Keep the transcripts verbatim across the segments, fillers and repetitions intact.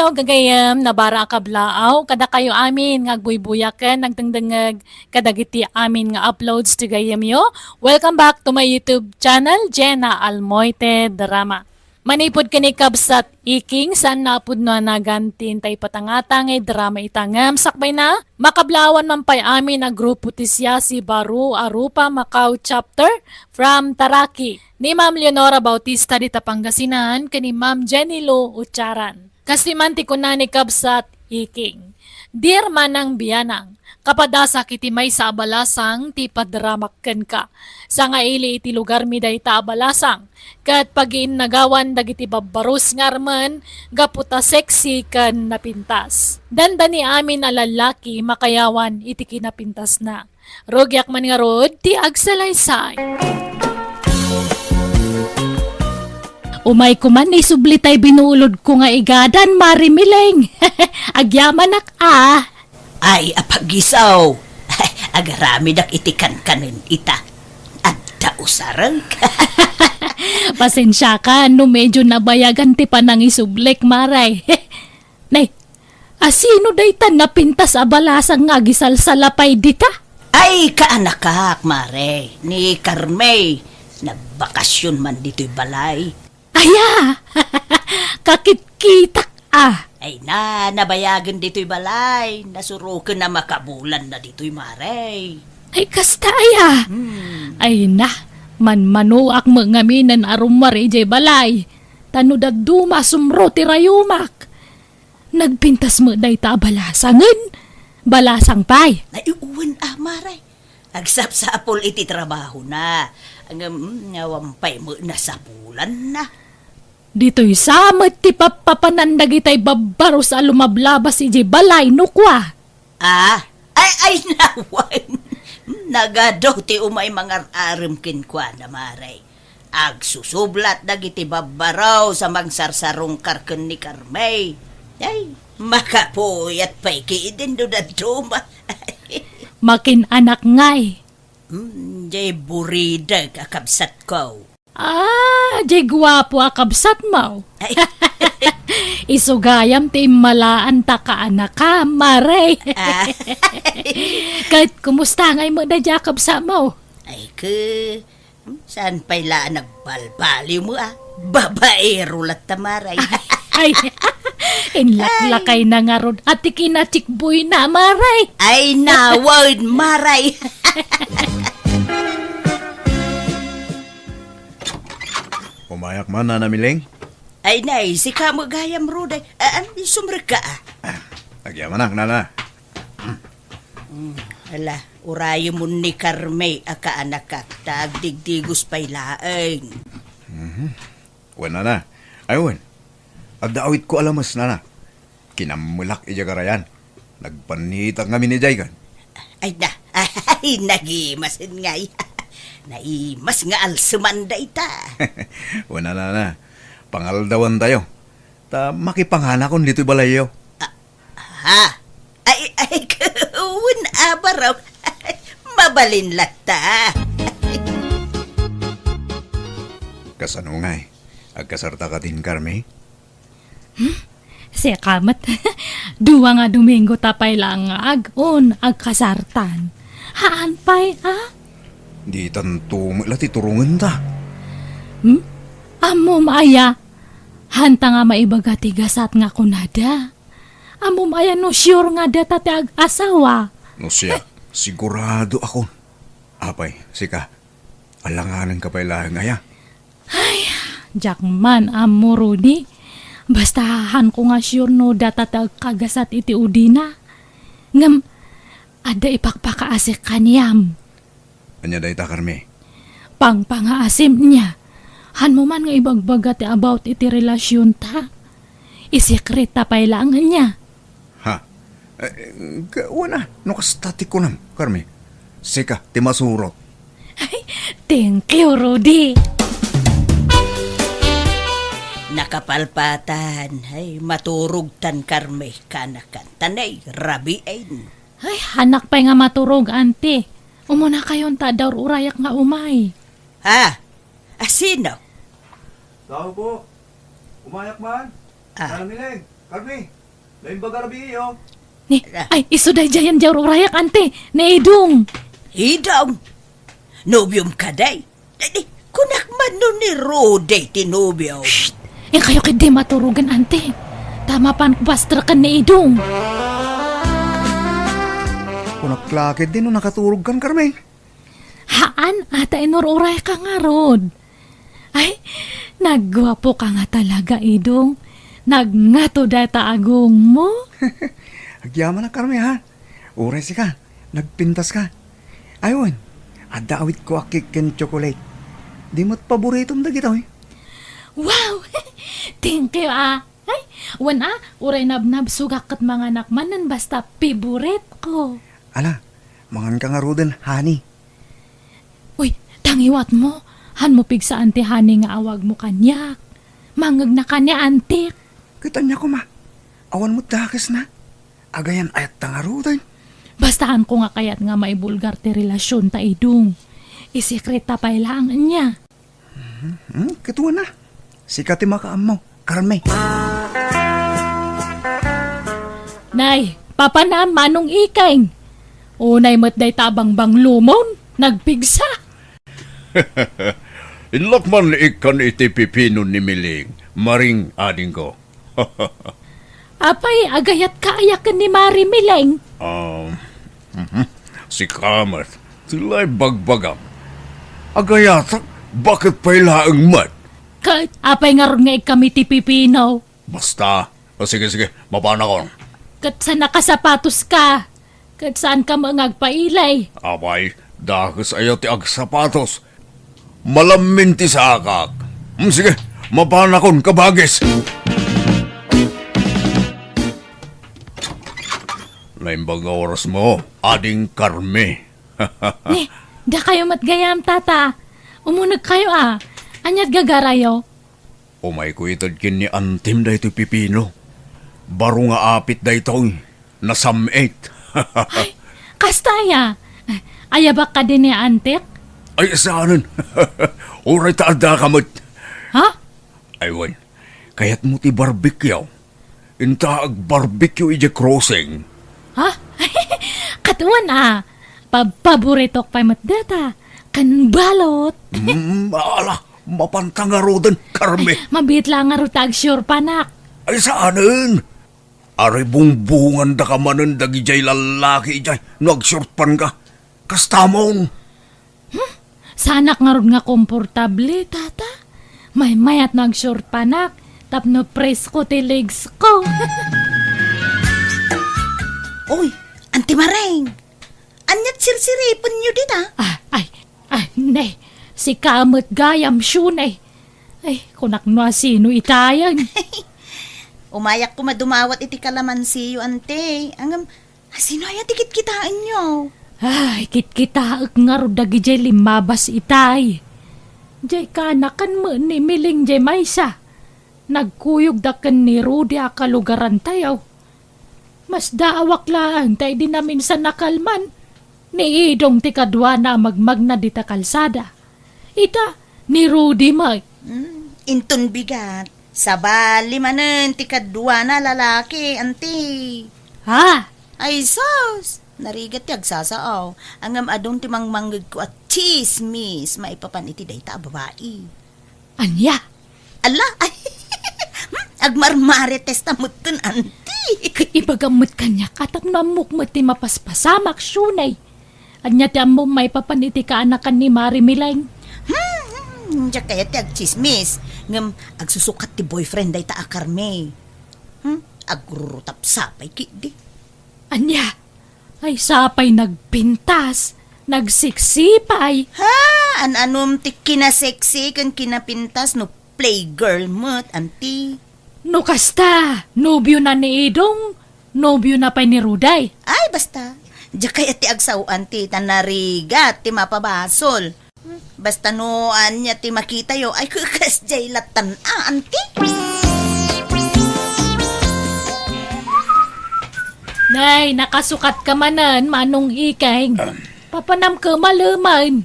Gagayem, nabara a kablaaw, kadakayo amin nga agbuybuya ken nagdengdengngeg kadagiti amin nga uploads ti gayyemyo. Welcome back to my YouTube channel, Jenna Almoite Drama. Manipud ken ni Kabsat Iking, saan na a pudno a nagan ti intay ipatangtang nga drama ita ngem sakbay na, makablaawan man pay amin a grupo ti Siasi Baro a Rupa Macau Chapter from Taraqui. Ni Ma'am Leonora Bautista dita Pangasinan ken ni Ma'am Jenny Lou Utiaran. Kastoy man ti kuna ni Kabsat Iking, "Dear Manang Bianang, kapadasak iti maysa a balasang ti ipadramak kenka. Sangaili iti lugarmi dayta a balasang, ket pagiinnagawan dagiti babbaros nga armen gapu ta sexy ken napintas. Dandani amin a lallaki makayawan iti kinapintasna." Rugiak man ngarud ti agsalaysay. Umayko man isubli tay binuulodko nga igadan, Mare Mileng. Agyamanak a. Ay, apagisaw. Agaramidak iti kankanen ita. Adda usarek. Pasensiaka no medyo nabayagan ti panangisublik, Mare. Nay, asino dayta napintas a balasang nga agisalsalapay dita? Ay, kaanakak, Mare, ni Carme. Nagbakasyon man ditoy balay. Aya! Kakitkitak a. Ay na, nabayagen ditoy balay. Nasuroken a makabulan na ditoy, Mare. Ay, kasta aya. Hmm. Ay na, manmanuak met ngaminen a rummuar idiay balay. Ta no dadduma, sumro ti rayumak. Nagpintas met dayta a balasangen. Balasang pay. Ay, wen a, Mare. Agsapsapul iti trabahona. Ngem, mm, awan pay met nasapulanna. Ditoy sa met ti pappapanan dagitay babbaros a lumablabas idiay balay no kua. Ah? Ay, ay, nawan. Nagadu ti umay mangar-arem kenkuana, Mare. Agsusublat dagiti babbaros a mangsarsarungkar ken ni Carme. Ay, makapuyat pay ketdin no dadduma. Makin-anak ngay. Hmm, jay buridek a kabsatko. Ah, jay guapo a kabsatmo. Ay. Isu gayam ti immalaanta kaanakam, Mare. Ah. Ket kumusta ngay met daydiay a kabsatmo? Ay, ke, saan pay la a nagbalbaliw mo, ah? Babaero latta, Mare. Ay, inlaklakay na ngarud. Ati kinachikboy na, Mare. Ay, nawan, Mare. Umayak man, Nana Mileng. Ay, nay, sika met gayam, Rude. Ah, ah, sumrekka, ah. Ah, agyamanak, Nana. Mm, ala, urayemon ni Carme a kaanakak, ta agdigdigos pay laeng. Mhm. Wen, Nana. Ay, wen. Adda awitko a lames, Nana. Kinammelak idiay garayan. Nagpannitak ngamin idiay kan. Ay na, ay, nagimasen ngay. Naimas nga alseman dayta. Wen, Nana, pangaldawantayo. Ta makipanganakon ditoy balayyo. Ah, ha? Ay, ay, wen a barok. Mabalin latta. Kasano ngay? Agkasarta kadin, Carme? Hmm? Sika met. Dua nga Domingo ta pay laeng nga ag-un, agkasartan. Haan pay, a? Ditanto met la ti turongenta. Hmm? Ammom aya? Hanta nga maibaga ti gasat nga kunada. Ammom aya no sure nga data ti ag-asawa? No siak, sigurado akon. Apay, sika, alanganenka pay laeng aya? Ay, diak man ammo, Rudy. Basta hanko nga sure no data ti agkagasat iti udina. Ngem, adda ipakpakaasik kaniam. Ania dayta, Carme? Pangpangaasim nia. Hanmo man nga ibagbaga ti about iti relasionta. Isekreta pay laeng nia. Ha? Eh, ka-, wen a, no kasta ti kunam, Carme. Sika, ti masurot. Ay, thank you, Rudy. Nakapalpatan, ay, maturogtan, Carme, kanakan. Tanay, rabiin. Ay, hanak pay nga maturog, anti. Umunakayon ta adda ur-urayak nga umay. Ha? Asino? Tao po. Umayak man? Ah. Nanang Mileng. Carmi, naimbag a rabii, oh. Ni, ay, isu daydiay a ur-urayak, ante, ni Idong. Idong? Nobiom kadi? Di, di, kunak man no ni Rudy ti nobio. Shh! Inkayo ketdi maturogan, ante. Ta mapan ko bastreken ni Idong. Kunak la ketdi no nakaturogkan, Carmi. Haan, ata inur-urayka ngarud. Ay, nagguapoka nga talaga, Idong. Nagngato dayta agongmo. Agyamanak, Carmi, ha? Uray sika, nagpintaska. Ay wen, adda awitko a cake ken chocolate. Di met paboritom dagitoy. Wow! Thank you, ah. Ay, wen, ah, uray nabnabsogak ket manganak manen basta favorite ko. Ala, manganka ngaruden, honey. Uy, ta ngiwatmo, hanmo pigsaan ti honey nga awagmo kaniak. Mangngegna kaniak, antik. Ket ania koma, awan met dakesna. Agayan-ayatta ngaruden. Basta hanko nga kayat nga maibulgar ti relasionta, Idong. Isekreta pay laeng ania. Hmm, ket wen a. Sika ti makaammo, Carmi. Nay, papanam, Manong Ikeng. Unay met dayta a bangbanglomon, nagpigsa. Inlak man ikkan iti pipino ni Miling, Maring adingko. Apay, agayatka aya ken ni Mari Miling? Um, mhm. Sika met, ti la ibagbagam. Agayatak, baket pay laeng met. Ket apay ngarud nga ikkam iti pipino? Basta. O, sige, sige, mapanakon. Ket sa nakasapatoska. Ket saanka met nga agpailay. Apay, dakes aya ti agsapatos. Malammin ti sakak. Hmm, sige, mapanakon, kabagis. Naimbag nga orasmo, Ading Carmi. Ni, dakayo met gayam, Tata. Umunegkayo a. Ania't gagarayo? Umayko ited ken ni Antim daytoy pipino. Baro nga apit daytoy. Nasam-it. Ay, kasta aya? Ayabak kadi ni Antik? Ay, saanen. Uray ta addaka met. Ha? Ay, wen. Kayatmo ti barbecue? Inta agbarbecue idiay crossing. Ha? Ket wen a. Pa-, paboritok pay met dayta. Ken balot. Mm, ala, mapanta ngaruden, Carmi. Mabiit la ngarud ta agsiurpanak. Ay, saanen. Aribungbungandaka manen dagidiay lallaki idiay no agsiurpanka. Kastamon. Hmm? Saanak ngarud nga komportable, Tata. Maymayat no agsiurpanak, tapno presko ti legs ko. Oy, Anti Mareng! Ania't sirsiripenyo dita? Ah, ay, ay, ne, sika met gayam, Shunay. Ay, kunak no asino itayen. Umayak koma dumawat iti kalamansiyo, Anti. Ngem, asino aya ti kitkitaenyo? Ay, kitkitaek ngarud dagidiay limmabas itay. Diay kaanakan met ni Miling diay maysa. Nagkuyogda ken ni Rudy a kalugarantayo. Masdaawak laeng ta idi naminsan a kalman, ni Idong ti kaduana a magmagna dita kalsada. Ita, ni Rudy met. Hmm, inton bigat, sabali manen ti kaduana a lalaki, Anti. Ha? Ay sus! Narigat ti agsasao. Ngem adun ti mangmangngegko a tsismis maipapan iti dayta a babai. Ania? Ala, ay, hmm, agmarmarites ta metten, Anti. Ket ibagam met kaniak a tapno ammok met ti mapaspasamak, Shunay. Ania ti ammom maipapan iti kaanakan ni Mari Miling? Hmm, hmm, diak kayat ti agtsismis. Ngem agsusukat ti boyfriend dayta a Carmi. Hmm, agrurutapsa pay ketdi. Ania? Ay, sapay nagpintas, nagsiksi pay. Ha? An-anom ti kinaseksi ken kinapintas no playgirl met, Anti? No kasta, nobio na ni Idong, nobio na pay ni Rudy. Ay, basta. Diak kayat ti agsao, Anti, ta narigat ti mapabasol. Basta no ania ti makitayo, ay, kekas diay lattan a, Anti. Nay, nakasukat ka manen, Manong Ikeng. Papanam ka maleman.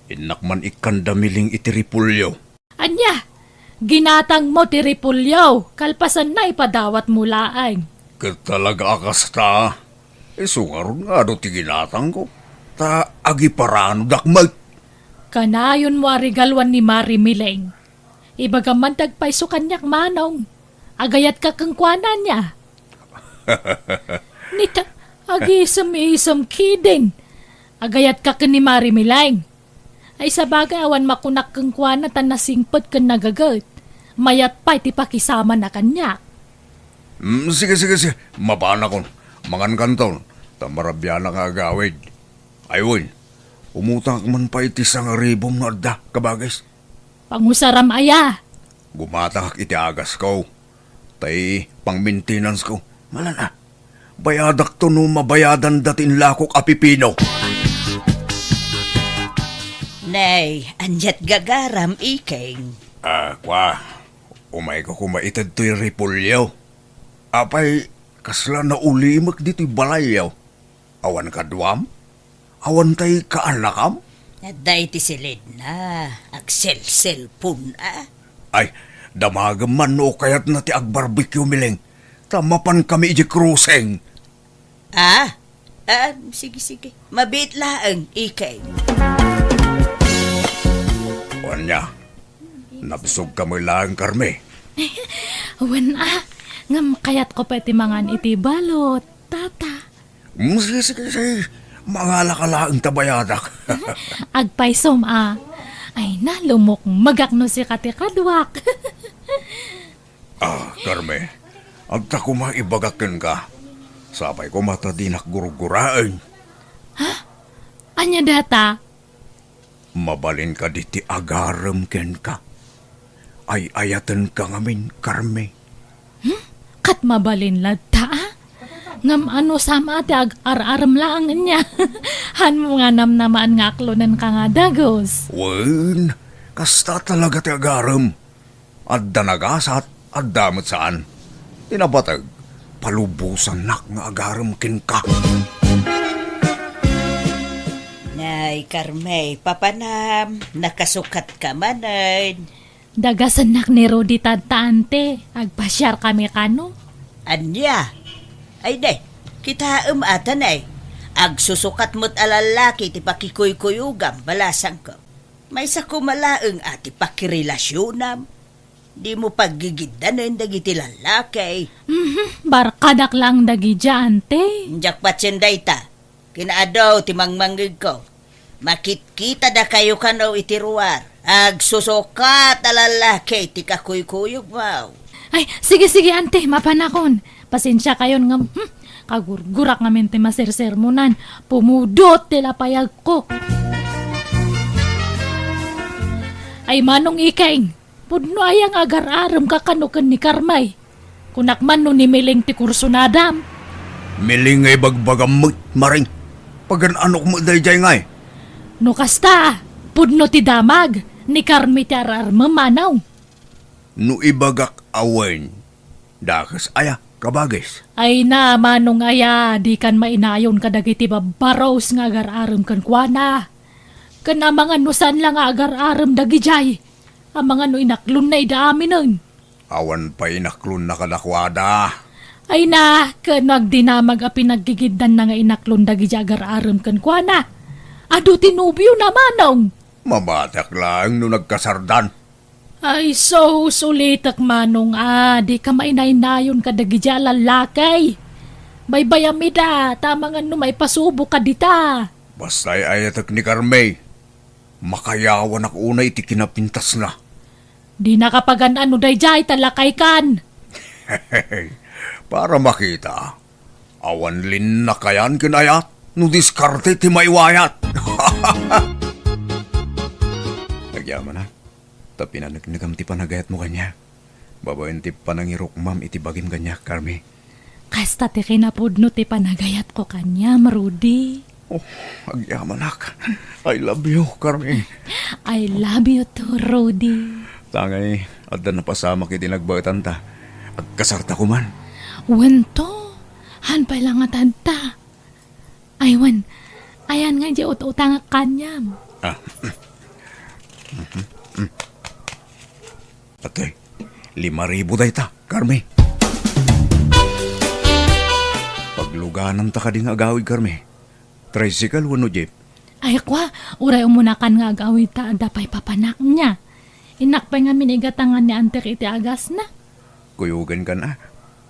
Innak man ikkanda Miling iti repolyo. Ania? Ginatangmo ti repolyo, kalpasanna ipadawatmo laeng. Ket talaga a kasta. Isu ngarud nga adu ti ginatangko. Ta agiparanodak met. Kanayonmo a regaluan ni Mari Mileng. Ibagam man ti agpayso kaniak, Manong. Agayatka kenkuana ania? Nita, agisem-isem kidin. Agayatka ken ni Mari Mileng. Ay, sabagay, awan makunak kenkuana ta nasingpet ken nagaget. Mayat pay ti pakisamana kaniak. Mm, sige, sige, sige. Mapanakon. Mangankanton. Ta marabianak nga agawid. Ay, wen. Umutangak man pay iti sangaribom nga adda, kabagis. Pangusaram aya? Gumatangak iti agasko. Tay pang-maintenance ko. Malana. Bayadakto no mabayadan dati inlakok a pipino. Nay, aniat gagaram, Iking? Ah, kwa. Umayko koma ited toy repolyo. Apay, kasla naulimek ditoy balayyo. Awan kaduam? Awan tay kaanakam? Adda iti silidna, agselselpon a. Ay, damagem man no kayatna ti agbarbecue, Mileng. Ta mapan kami iti crossing. Ah? Ah, sige, sige. Mabiit laeng, Iking. Ania, nabsog kami laeng, Carme? Wen a, ngem kayatko pay ti mangan iti balot, tata. Mm, sige, sige, sige. Mangalaka laeng ta bayadak. Agpaysom a. Ay, nalumukmegak no sika ti kaduak. Ah, Carme, adda koma ibagak kenka. Sapay koma ta dinak gurguraen. Ha? Ania data? Mabalin kadi ti agarem kenka? Ay-ayatenka ngamin, Carme. Hmm? Ket mabalin latta, a? Ngem anusam a ti ag-ar-arem laeng ania? Hanmo nga namnamaan nga aklonenka nga dagus. Wen, kasta talaga ti agarem. Adda nagasat, adda met saan. Ti napateg, palubosannak nga agarem kenka. Nay, Carme, papanam, nakasukatka manen. Dagasennak ni Rudy tanta, ante. Agpasiar kami kano. Ania? Ay, de, kitaem a ta, nay. Agsusukat met a lallaki ti pakikuykuyogam, balasangko. Maysa koma laeng a ti pakirelasionam. Dimo paggigiddanen dagiti lallaki. Mhm, barkadak laeng dagidiay, ante. Diak patien dayta. Kinaadu ti mangmangngegko. Makitkitadakayo kano iti ruar. Agsusukat a lallaki ti kakuykuyogmo. Ay, sige, sige, ante, mapanakon. Pasensiakayon ngem, hmm, kagurgurak ngamin ti masersermonan. Pumudot ti lapayagko. Ay, Manong Ikeng, pudno aya nga agar-aremka kano ken ni Carmay? Kunak man no ni Miling ti kursunadam. Miling nga ibagbagam met, Maring. Pagan-anok met daydiay ngay? No kasta, pudno ti damag, ni Carmay ti ar-armem, Manong. No ibagak a wen, dakes aya, kabagis? Ay na, Manong aya, dikan mainayon kadagiti babbaros nga agar-arem kenkuana. Ken amangan no saan la nga agar-arem dagidiay, amangan no inaklonna ida aminen. Awan pay inaklonna kadakuada. Ay na, ken no agdinamag a pinaggigiddanna nga inaklon dagidiay agar-arem kenkuana. Adu ti nobiona, Manong. Mabatiak laeng no nagkasardan. Ay, sus, ulitek, Manong, a, dika mainaynayon kadagidiay a lallaki. Baybayam ida, ta amangan no maipasuboka dita. Basta ay-ayatek ni Carmay, makayawanak unay iti kinapintasna. Dinaka pagan-an no daydiay ta lakaykan. Para makita, awan linnakayan ken ayat no diskarte ti maiwayat. Agyamanak, ta pinaneknekam ti panagayatmo kaniak. Babaen ti panangirukmam iti bagim kaniak, Carmi. Kasta ti kinapudno ti panagayatko kaniam, Rudy. Oh, agyamanak. I love you, Carmi. I love you too, Rudy. Tangay, adda napasamak iti nagbaetanta. Agkasarta koma. Wen to, han pay la nga tadta. Ay, wen, ayan nga di ut-utangak kaniam. Ah. Mhm. Mm. Atoy, Lima ribu dayta, Carmi. Paglugananta kadi nga agawid, Carmi? Tricycle wenno jeep? Ay, kwa, uray umunakan nga agawid ta adda pay papanak niya. Innak pay ngamin igatangan ni Antek iti agasna. Kuyogenkan a,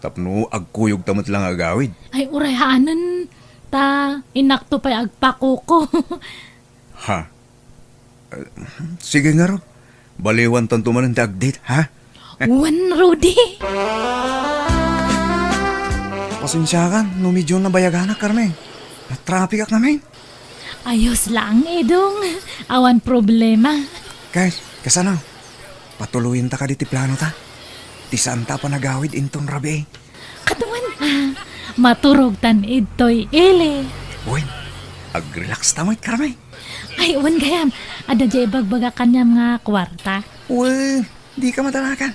tapno agkuyogta met la nga agawid. Ay, uray haanen, ta inakto pay agpakuko. Ha? Eh, sige ngarud. Baliwantanto manen ti agdate, ha? Wen, Rudy. Pasensiakan no medyo nabayaganak, Carmen. Natrapikak ngamin. Ayos lang, Idong. Awan problema. Kay, kasano? Patuloyenta kadi ti planota? Ti saanta a panagawid inton rabii. Kaduan, ah, maturogtan idtoy ili. Wen, agrelaxta met, Carmen. Ay, wen gayam. Adda diay ibagbaga kaniam nga kuarta. Wen, dika madanagan.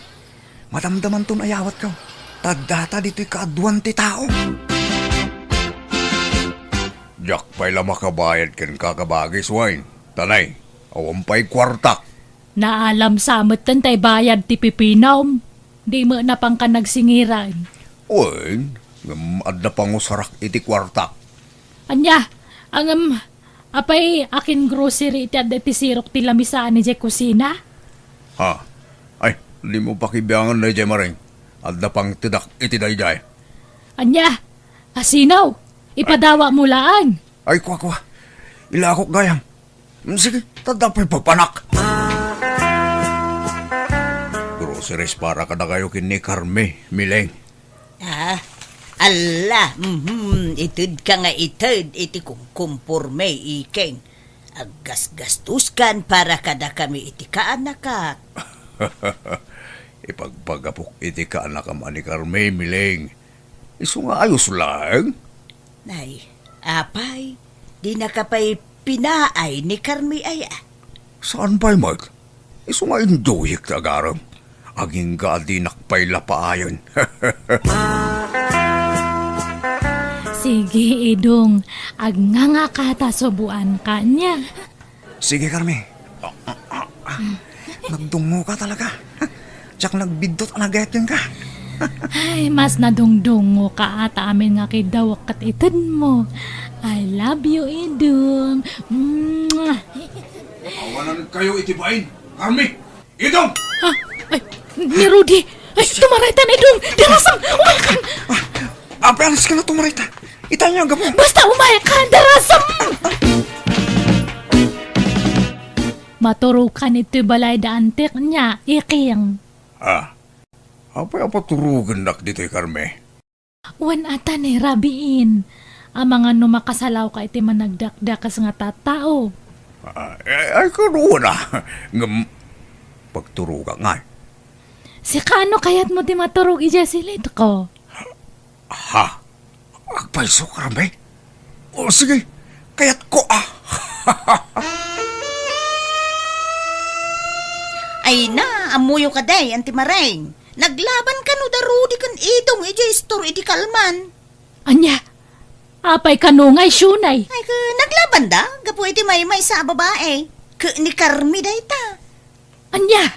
Madamdamanton ayawatko. Ta addata ditoy kaaduan ti tao. Diak pay la makabayad kenka, kabagis, Wayne. Tanay, awan pay kuartak. Naalam sa metten tay bayad ti pipinam. Di met napangka nagsingiran. Wen, ngem adda pangusarak iti kuartak. Ania? Ngem, apay akin grocery iti adda iti sirok ti lamisaan idiay kusina? Ha? Ay, dimo pakibiangan daydiay, Maring. Adda pangtedak iti daydiay. Ania? Asino? Ipadawatmo laeng. Ay, kua, kua. Ilakok gayam. Mm, sige, ta adda pay papanak. Groceries para kadakayo ken ni Carmi, Mileng. Ah, alla, mhm, itedka nga ited iti kumkumpormi, Iking. Aggasgastoskan para kadakami iti kaanakak. Ipagpagapok iti kaanakam a ni Carmi, Mileng. Isu nga ayos laeng. Nay, apay, dinaka pay pinaay ni Carmi aya? Saan pay met? Isu nga induyek ti agarem. Agingga a dinak pay la paayen. Sige, Idong. Agngangaka ta suboanka nia. Sige, Carmi. Ah, ah, ah, ah. Nagdungoka talaga. Diak nagbiddut a nagayat kenka. Ay, mas nadungdungoka a ta amin nga kiddawek ket itedmo. I love you, Idong. Mwah! Awanan kayo iti bain, Carmi! Idong! Ah, ay, ni Rudy! Ay, tumaraytan, Idong! Darasam! Umaykan! Ah, apay, alas ka na tumarayta. Ita niya, gapu. Basta umaykan, darasam! Maturogkan itoy balay da Antek nia, Iking. Ah, apay a paturogennak ditoy, Carmi? Wen, ata ni rabiin. Amangan no makasalawka iti managdakdakes nga tattao. Ah, ay, ay, kaduana. Ngem, pagturogak ngay. Sika, no kayatmo ti maturog idiay silitko? Ha? Agpayso, Carmi? O, sige, kayatko, ah. Ay na, ammoyo kadi, Auntie Maring. Naglaban kano da Rudy ken Idong idiay istor iti kalman. Ania? Apay kano nga isyonay? Ay, ka, naglabanda gapu iti maymaysa a babae. Ket ni Carmi dayta. Ania?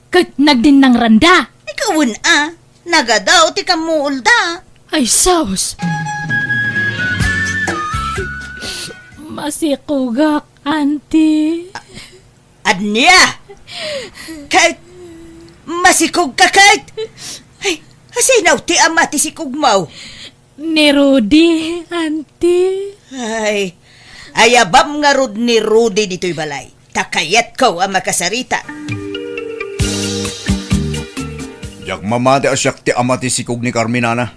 Ket nagdinnangranda? Ay, kawen a. Nagadaw ti kammuolda. Ay, sus! Masikogak, Auntie. Ania? Ket masikogka ket? Ay, asino ti ama ti sikogmo? Ni Rudy, Auntie. Ay, ayabam ngarud ni Rudy ditoy balay. Ta kayatko a makasarita. Diak mamati a siak ti ama ti sikog ni Carmi, nana.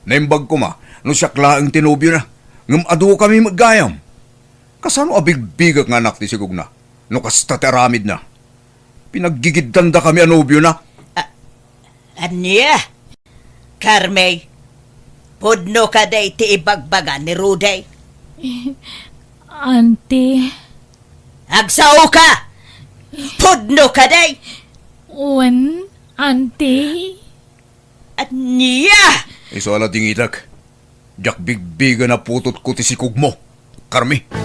Naimbag koma no siak laeng ti nobiona, ngem adukami met gayam. Kasano a bigbigek nga anak ti sikogna no kasta ti aramidna? Pinaggigiddandakami a nobiona. A-, ania? Carmi, pudno kadi ti ibagbaga ni Rudy? Auntie. Agsaoka! Pudno kadi? Wen, Auntie. Ania? Isu a la dingitek. Diak bigbigen a putotko ti sikogmo, Carmi.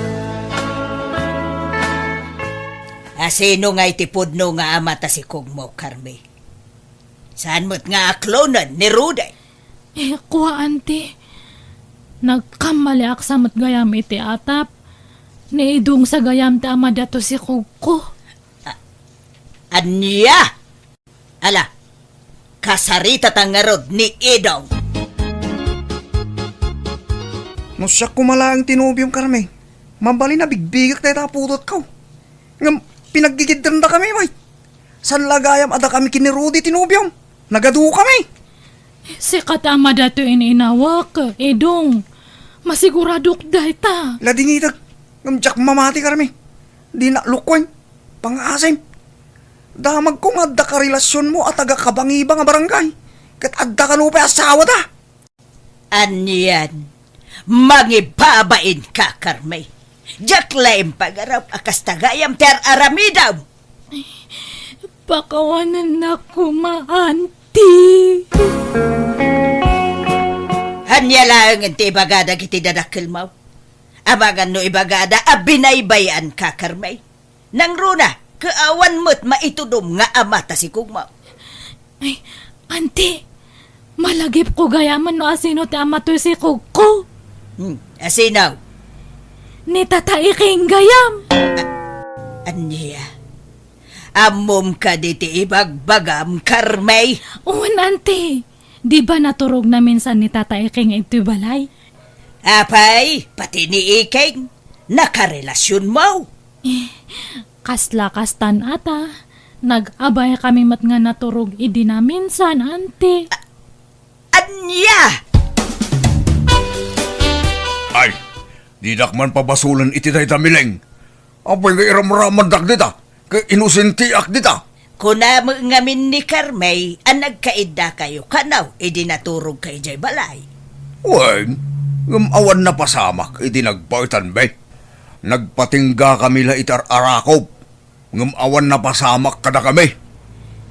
Asino ngay ti pudno nga ama ta sikogmo, Carmi? Saan met nga aklonen ni Rudy? Eh, kua, Auntie. Nagkammaliak sa met gayam iti atap. Ni Idong sa gayam ti ama daytoy sikogko. A-, ania? Ala, kasaritata ngarud ni Idong. No siak koma laeng ti nobiom, Carmen, mabalin a bigbigak dayta a putotko. Ngem pinaggigiddendakami, bay. Saan la gayam a dakami ken ni Rudy ti nobiom? Nagadukami. Sika ti ama daytoy ininawak, Idong. Masiguradok dayta. La dinitag, ngem diak mamati, Carmen. Dinak lukoen. Pangaasim. Damagko nga adda karelasionmo a taga-Kabangiba nga barangay. Ket adda kano pay asawada. Anian, mangibabainka, Carmen. Diak laeng pagaram a kasta gayam ti ar-aramidem. Pakawanennak koma, Auntie. Ania laengen ti ibaga dagiti dadakkelmo? Amangan no ibagada a binaybay-anka, Carmen. Nangruna, ket awan met maitudom nga ama ta sikogmo. Ay, Auntie, malagipko gayamen no asino ti ama toy sikogko. Hmm, asino? Ni Tata Iking gayam. A-, ania? Ammom kadi ti ibagbagam, Carmen? Wen, Auntie. Di ba naturogna minsan ni Tata Iking iti balay? Apay, pati ni Iking, nakarelasionmo? Eh, kasla kastan ata. Nag-abaykami met nga naturog idi naminsan, Auntie. A-, ania? Ay, didak man pabasolen iti dayta, Mileng. Apay nga iramramandak dita? Ket inosentiak dita. Kuna met ngamin ni Carmen a nagkaiddakayo kano idi naturogka idiay balay. Wen, ngem awan napasamak idi nagbaetanmi. Nagpatinggakami la iti ar-arakop, ngem awan napasamak kadakami.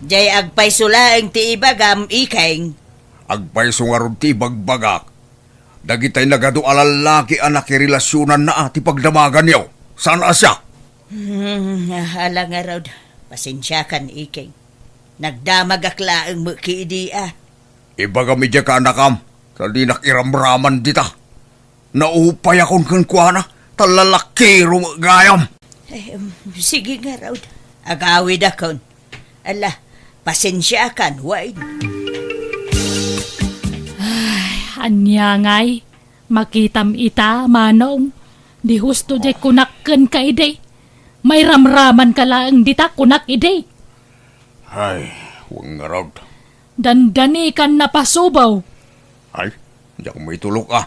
Diay agpayso laeng ti ibagam, Iking. Agpayso ngarud ti ibagbagak. Dagitay nagadu a lallaki a nakirelasionanna a ti pagdamaganyo. Saan a siak? Hmm, ala ngarud, pasensiakan, Iking. Nagdamagak laeng met ket idi a. Ibagam idiay kaanakam, ta dinak iramraman dita. Naupayakon kenkuana, ta lalakiro met gayam. Eh, em, sige ngarud, agawidakon. Ala, pasensiakan, wen. Ay, ania ngay? Makitam ita, Manong. Di husto diay kunak kenka idi. Mairamramanka laeng dita kunak idi. Ay, wen ngarud. Dandani kan napasubaw. Ay, diak maitulok a.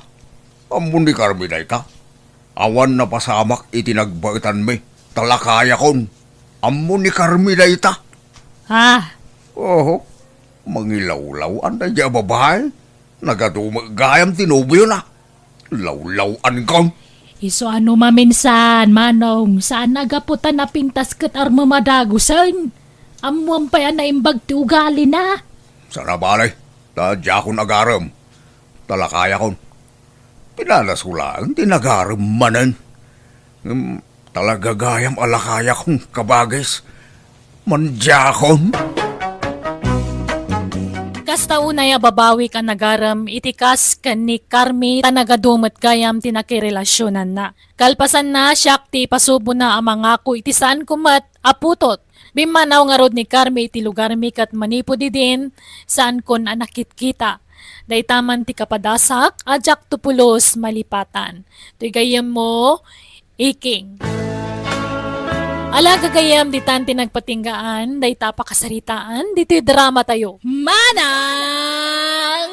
Ammo ni Carmen dayta. Awan napasamak iti nagbaetanmi, ta lakayakon. Ammo ni Carmen dayta. Ah. Oho, mangilawlaw-an daydiay a babai. Nagadu met gayam ti nobiona. Lawlaw-ankon. Isu a no maminsan, Manong, saan a gapu ta napintas ket armem a dagusen. Ammoam pay a naimbag ti ugalina. Saan a bale, ta diakon agarem. Ta lakayakon. Pinadaso laeng ti nagarem manen. Ngem talaga gayam a lakayakon, kabagis. Mandiakon. Kasta unay a babawik a nagarem iti kas ken ni Carmi ta nagadu met gayam ti nakirelasionanna. Kalpasanna, siak ti ipasubona a mangako iti saanko met a putot. Bimmanaw ngarud ni Carmi iti lugarmi ket manipud idin, saankon a nakitkita. Dayta man ti kapadasak a diakto pulos malipatan. Toy gayyemmo, Iking. Ala gagayyem, ditan ti nagpatinggaan dayta a pakasaritaan ditoy drama tayo. Manang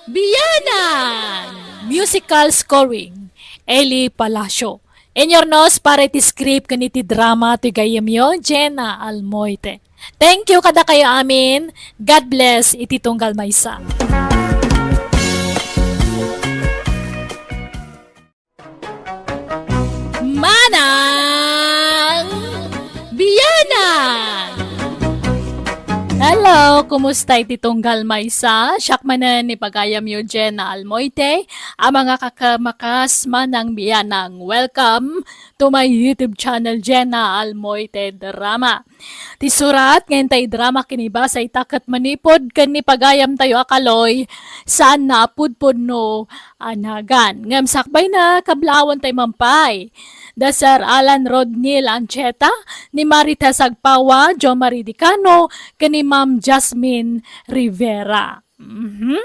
Bianang! Musical scoring, Eli Palacio. Inyurnos para iti script ken iti drama toy gayyemyo, Jenna Almoite. Thank you kadakayo amin. God bless iti tunggal maysa. Manang Bianang! Hello, kumusta iti tunggal maysa? Siak manen ni pagayamyo, Jenna Almoite. A mga kakamakas, Manang Bianang, welcome to my YouTube channel, Jenna Almoite Drama. Ti surat nga intay drama ken ibasa ita ket manipud ken ni pagayamtayo a Kaloy, saan na a pudpudno a nagan. Ngem sakbay na, kablaawan tay mampay. Da Sir Alan Rodnil Ancheta, ni Marita Sagpawa, Jo Marie Dicano, ken ni Ma'am Jasmine Rivera. Mhm.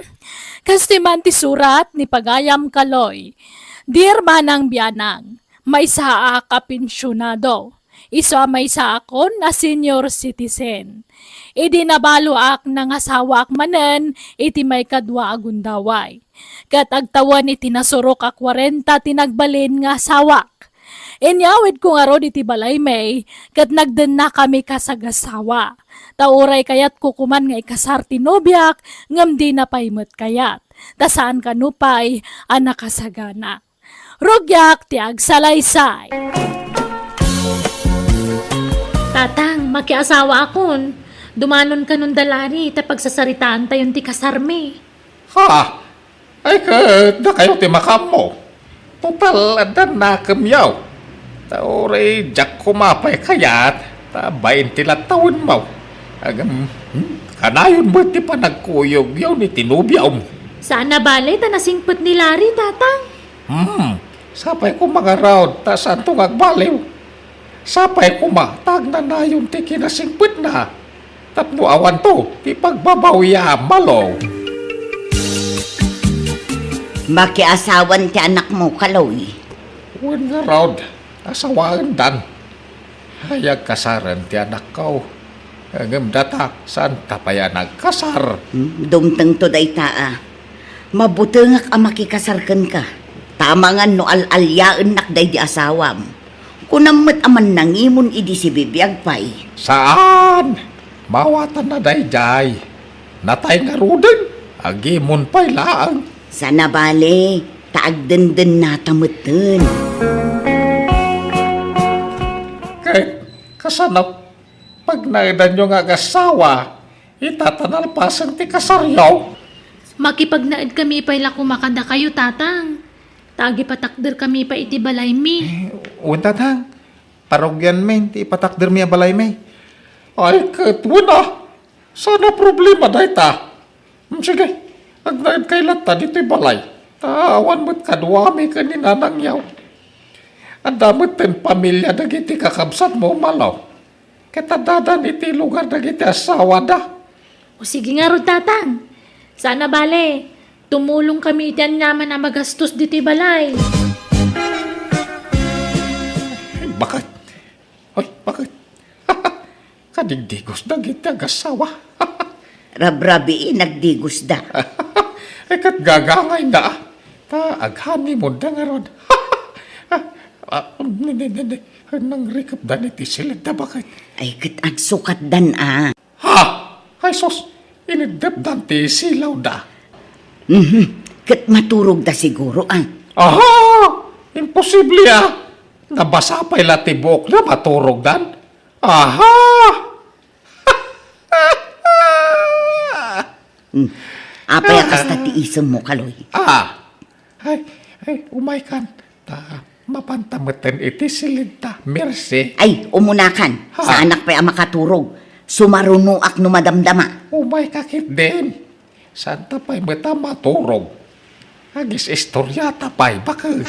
Kastoy man ti surat ni pagayam Kaloy. Dear Manang Bianang, maysaak a pensionado. Isu a maysaakon a senior citizen. Idi nabaloak, nangasawaak manen iti maikadua a gundaway. Ket agtawen iti nasurok a kwarenta ti nagbalin nga asawak. Inyawidko ngarud iti balaymi, ket nagdennakami kasagasawa. Ta uray kayatko koman nga ikasar ti nobiak, ngem dina pay met kayat. Ta saan kano pay a nakasagana. Rugiak ti agsalaysay. Tatang, makiasawaakon. Dumanon kanon da Larry ta pagsasaritaantayon ti kasarmi. Ha? Ay, ket dakayo ti makaammo. Total, adda nakemyo. Ta uray diak koma pay kayat, ta bain ti lattawenmo. Agam, hmm, kanayon met ti panagkuyogyo ni ti nobiom. Saan a bale ta nasingpet ni Larry, Tatang. Hmm, sapay koma ngarud, ta saanto nga agbaliw. Sapay koma ta agnanayon ti kinasingpetna tapno awanto ti pagbabawiam, Malo. Makiasawan ti anakmo, Kaloy. Wen ngarud, asawaendan. Ay, agkasaren ti anakko. Ngem data, saanta pay a nagkasar? Hmm, dumtengto dayta a. Mabutengak a makikasar kenka. Ta amangan no al-aliaennak daydi asawam. Kunam met a mannangimon idi sibibiag pay. Saan? Mawatanna daydiay. Natay ngaruden, agimon pay laeng. Saan a bale, ta agdendennata metten. Ket kasano pagnaedanyo nga agasawa, ita ta nalpasen ti kasaryo? Makipagnaedkami pay la koma kadakayo, Tatang. Ta agipatakderkami pay iti balaymi. Eh, wen, Tatang, parugianmi ti ipatakdermi a balaymi. Ay, ket wen a, saan a problema dayta. Hmm, sige, agnaedkay latta ditoy balay. Ta awan met kaduami ken ni nanangyo. Adda metten pamilia dagiti kakabsatmo, Malo. Ket addadan iti lugar dagiti asawada. O sige ngarud, Tatang. Saan a bale, tumulongkami iti aniaman a magastos ditoy balay. Ay, baket. Ay, baket. Kadigdigos dagiti agasawa. Rabrabii, nagdigosda. Ay, ket gagangayna, a. Ta aghanimonda ngarud. Ah, ne, ne, ne, ne. Nangrikepdan iti silidda, baket. Ay, ket agsukatdan, a. Ha? Ay, sus! Iniddepdan ti silawda. Mhm. Ket maturogda siguro, a. Aha! Imposible, a! Nabasa pay la ti buokda, maturogdan. Aha! Hmm. Apay a kasta ti isemmo, Kaloy? Ah. Ay, ay, umaykan. Ta, mapanta metten iti silidta. Mersi. Ay, umunakan. Ha? Saanak pay a makaturog. Sumarunoak no madamdama. Umayka ketdin. Saanta pay met a maturog. Agis-istoryata pay, baket.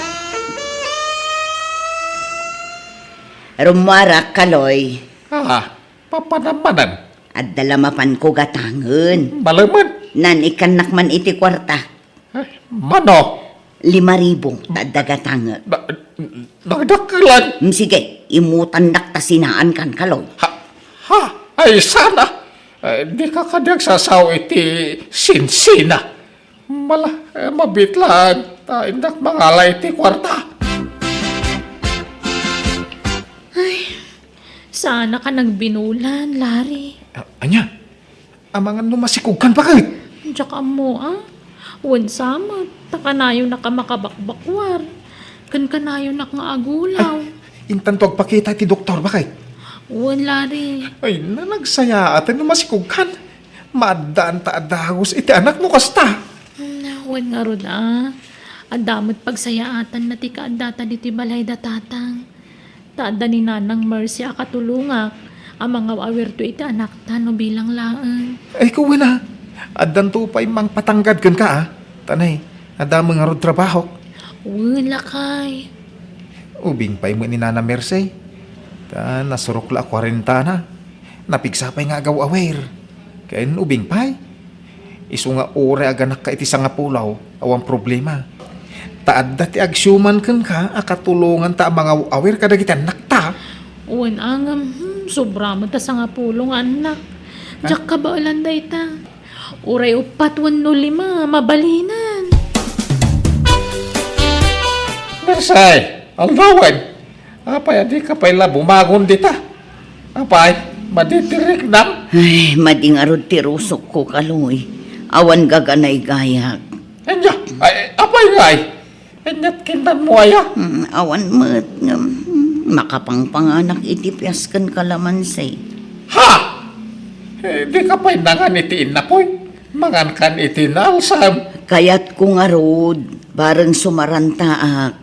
Rummuarak, Kaloy. Ah, papanam manen? Adda la mapanko gatangen. Malemen. Naan-ikkannak man iti kuarta. Ay, mano? Lima ribu, ta adda gatangek. Na, nagdakkelan. Mm, sige, imutannak ta sinaankan, Kaloy. Ha? Ha? Ay, saan a. Eh, dika kadi agsasao iti sinsina. Mala, eh, mabiit laeng ta innak mangala iti kuarta. Ay, saanak a nagbinulan, Larry. A-, ania? Amangan no masikogkan, baket? Diak ammo, a. Wen sa met, ta kanayonak a makabakbakuar. Ken kanayonak nga agulaw. Ay, intanto agpakita iti doktor, baket? Wen, Larry. Ay, na, nagsayaaten no masikogkan. Maaddaan ta a dagus iti anak no kasta. Hmm, wen ngarud, a. Adda met pagsayaatanna ti kaaddata ditoy balay da Tatang. Ta adda ni Nanang Mercy a katulongak a mangaw-awirto iti anakta no bilang laeng. Ay, kuwen a, addanto pay mangpatanggad kenka, a. Tanay, adda met ngarud trabahok. Wen, lakay. Ubing pay met ni Nana Mercy. Ta nasurok la a kuarentana. Napigsa pay nga agaw-awir. Ken ubing pay. Isu nga uray aganakka iti sangapulo, awan problema. Ta adda ti agsiuman kenka a katulonganta a mangaw-awir kadagiti annakta. Wen a ngem, hmm, sobra met ta sangapulo nga annak. Ha? Diak kabaelan dayta. Uray uppat wenno lima, mabalinen. Mersay, aldawen. Apay a dika pay la bumangon dita? Apay, madi ti riknam? Ay, madi ngarud ti rusokko, Kaloy. Awan gaganay gayak. Anya, ay, apay ngay? Anyat kintanmo aya? Hmm, awan met ngem, hmm, makapangpanganak iti pias ken kalamansi. Ha? Eh, dika pay nangan iti innapoy? Mangankan iti naalsam. Kayatko ngarud, bareng sumarantaak.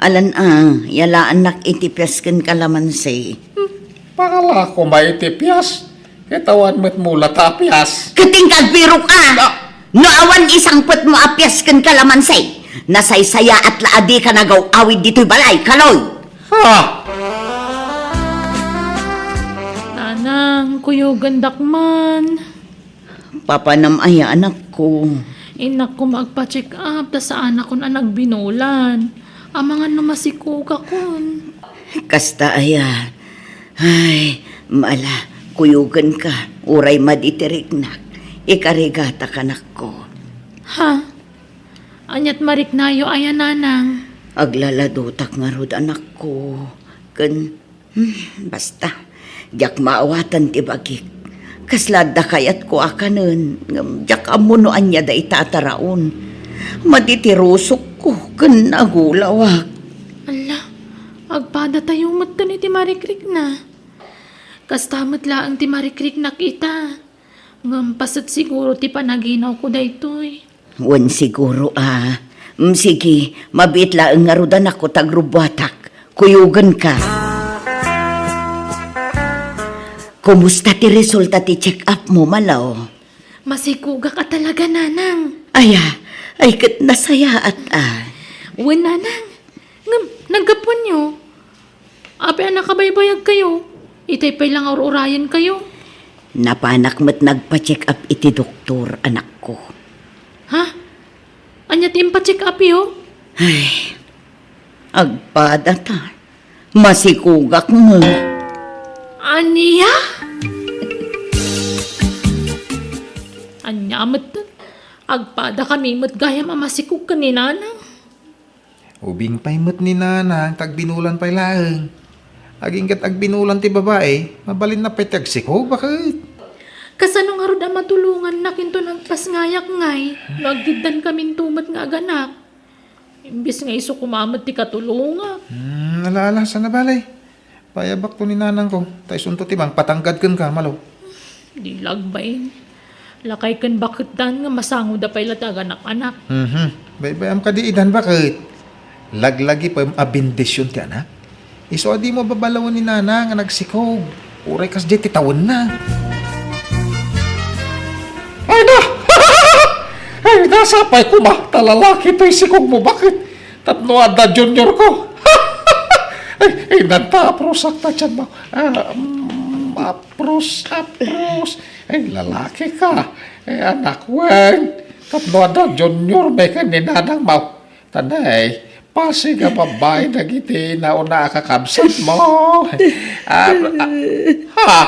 Alan a, yalaannak iti pias ken kalamansi. Hmm, pangala koma iti pias, ket awan met mulata a pias. Ket inka agbirok a! Ah! No awan isangpetmo a pias ken kalamansi, nasaysayaat la a dika nagaw-awid ditoy balay, Kaloy! Ha? Nanang, kuyogendak man. Papanam aya, anakko? Innak koma agpa-check up, ta saanakon a nagbinulan. Amangan no masikogakon. Kasta aya. Ay, mala, kuyogenka, uray madi ti riknak. Ikarigatak, anakko. Ha? Aniat mariknayo aya, Nanang? Aglaladotak ngarud, anakko. Ken Hmm, basta, diak maawatan ti bagik. Kasla adda kayatko a kanen, ngem diak ammo no ania dayta a taraon. Madi ti rusokko ken agulawak. Alla, agpadatayo metten iti marikrikna. Kasta met laeng ti marikriknak ita. Ngem paset siguro ti panaginawko daytoy. Wen siguro a. Mm, sige, mabiit laeng ngarud, anakko, ta agrubbuatak. Kuyogenka. Kumusta ti resulta ti check-up mo, Malo? Masikogak a talaga, Nanang. Aya, ay ket nasayaat a. Wen, Nanang. Ngem, naggapuanyo? Apay a nakabaybayagkayo? Itay pay la nga ur-urayenkayo. Napanak met nagpa-check up iti doktor, anakko. Ha? Ania ti impa-check upyo? Ay, agpada ta. Masikogak met. Ania? Ania met? Agpada kami met gayam a masikog ken ni Nanang. Ubing pay met ni Nanang ta agbinulan pay laeng. Agingga't agbinulan ti babai, mabalinna pay ti agsikog, baket. Kasano ngarud a matulongannak inton agpasngayak ngay, no agdiddankaminto met nga aganak? Imbes nga isu koma met ti katulongak. Hmm, ala, ala, saan a bale. Payabakto ni Nanangko, ta isunto ti mangpatanggad kenka, Malo. Di la agbain. Lakay ken baketdan nga masangoda pay la ti aganak-anak. Mhm. Baybay-am kadi idan, baket? Laglagipem a bendision ti anak. Isu a dimo babalawen ni Nanang nga nagsikog. Uray kasdiay ti tawenna. Ay na! Ay na, sapay koma ta lalaki toy sikogmo, baket? Tapno adda juniorko. Ay, ay, nanta, aprusak ta tiyan mo. Ah, mm, apros, apros. Ay, lalaki ka. Ay, anak, wen. Tapno adda junior, may ken ni Nanang mo. Tanay, pasig a babai dagiti nauna a kakabsat mo. Ah, ah, ha?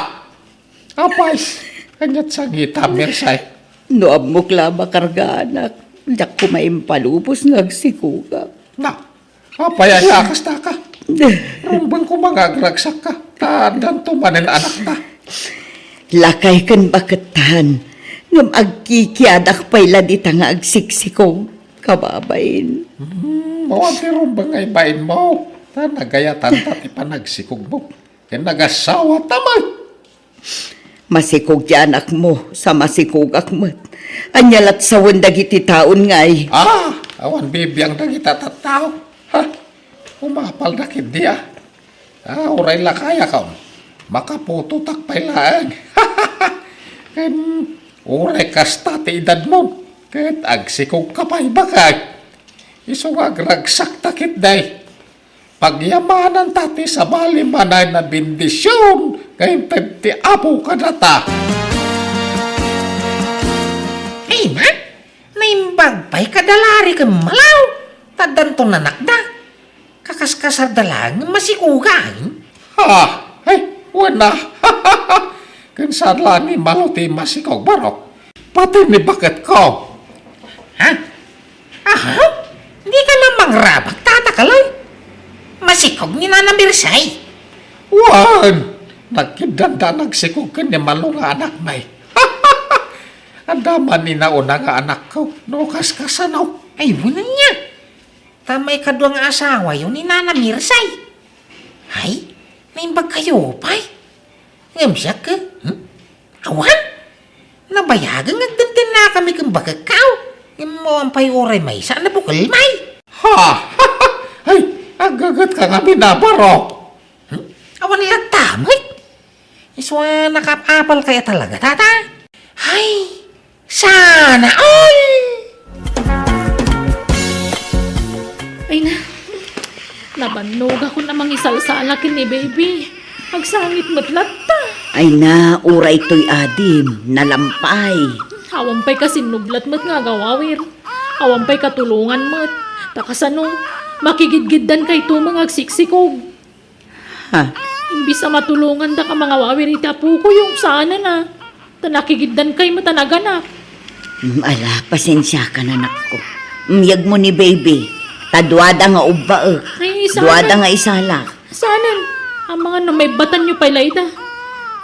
Apay, kaniat sangitam, Mersay? No ammok la a makargaanak, diak koma impalubos nga agsikogak. Na, apay aya a kastaka? Rumbeng koma nga agragsakka, ta addanto manen anakta. Lakay ken bakettan, ngem agkikiadak pay la dita nga agsiksikog, kababain. Hmm, awan ti rumbeng nga ibainmo, ta nagayatanta ti panagsikogmo. Ken nagasawata met. Masikog ti anakmo, sa masikogak met. Ania lat sawen dagiti taon ngay? Ah, awan bibiang dagita tattao. Ha? Umapalda ketdi a. Ah, uray lakayakon. Makaputotak pay laeng. Ken uray kasta ti edadmon, ket agsikogka pay bakay. Isu nga agragsakta ketdi. Pagyamananta ti sabali manen a bendision nga inted ti Apo kadata. Ay na, naimbag pay kada lari ken malaw, ta addanto nanakda. Kakaskasarda laeng nga masikogan. Ha? Ay, wen a. Ken saan la ni Malo ti masikog, barok? Pati ni baketko. Ha? Aha? Dika la mangrabak, Tata Kaloy. Masikog ni Nana Mirsay. Wen, nagkiddanda nagsikog ken ni Malo nga anakmi. Adda man ni nauna nga anakko, no kaskasano. Ay, wen ania. Ta maikadua nga asawayo ni Nana Mirsay. Ay, naimbagkayo pay. Ngem siak, eh? Hmm? Awan? Nabayagen nga agdengdennakami ken bakekko. Ngem awan pay uray maysa a nabukelmi. Ha? Ay, aggagetka ngamin a barok. Hmm? Awan latta met. Isu a nakaapapalkayo talaga, Tata. Ay, sana all! Ay na, nabannogakon a mangisalsala ken ni Baby. Agsangit met latta. Ay na, uray toy adim, nalampay. Awan pay kasinnublat met nga agawawir. Awan pay katulongan met. Ta kasano, makigidgiddan kayto nga agsiksikog. Ha? Imbis a matulongandaka mangawawir iti apokoyo, saanen a. Ta nakigiddan kay met a naganak. Mm, ala, pasensiakan, anakko. Miyegmo ni Baby. Ta duada nga ubbaek. Ay, saanen? Duada nga isalak. Saanen? Amangan no maibbatanyo pay la ida.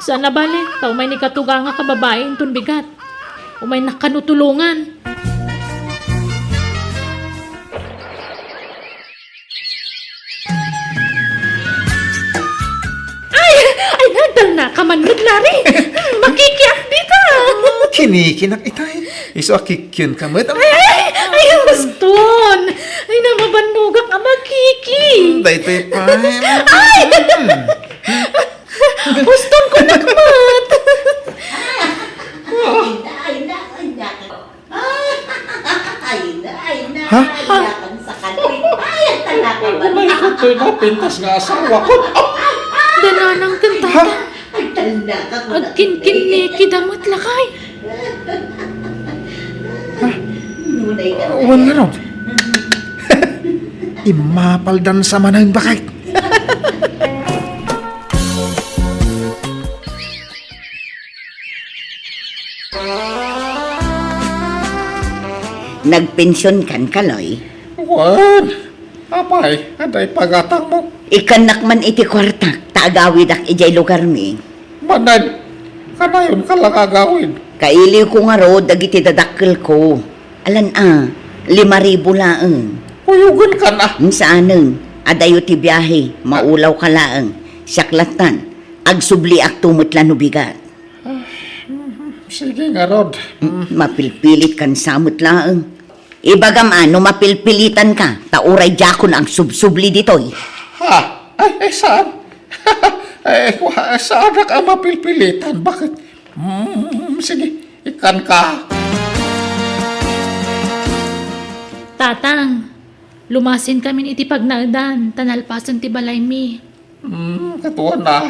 Saan a bale, ta umay ni katugangak a babai inton bigat. Umaynak kano tulongan. Ay! Ay, nagtalnaka man met, Larry! Hmm, makikiak dita! Kinikinak itay. Isu a kikkienka met. Ay, ay, ay, baston! Ay, namabannogak a makiki! Daytoy pay. Ay! Hmm. Baston ko, nakmat! Ay, na, ay, na, ay, na. Ay na, ay na, ha? Ay na, ang sakit. Ay, ang talaka ba? Ay, ito'y napintas nga asawa ko. Dananang ken Tatang. Ha? Ang talaka ko. Agkinkinnikida met lakay. Ha? Nunay ka. Wen ngarud. Immapaldan sa manen, bakit? Nagpensionkan, Kaloy? Wen, apay, adda ipagatangmo? Ikkannak man iti kuartak, ta agawidak idiay lugarmi. Manen, kanayonka la nga agawid? Kailiwko ngarud dagiti dadakkelko. Alan a, lima ribu laeng. Kuyogenkan a. Hmm, saanen, adayo ti biahe, maulawka laeng. Siak lattan, agsubliakto met la no bigat. Ah, mhm. Sige ngarud. Mm, mapilpilitkan sa met laeng. Ibagam a no mapilpilitanka, ta uray diakon agsubsubli ditoy. Ha? Ay, ay, saan? Ay, wa-, saanak a mapilpilitan. Bakit? Mm, sige, ikkanka. Tatang, lumasinkamin iti pagnaedan, ta nalpasen ti balaymi. Hmm, katuan a.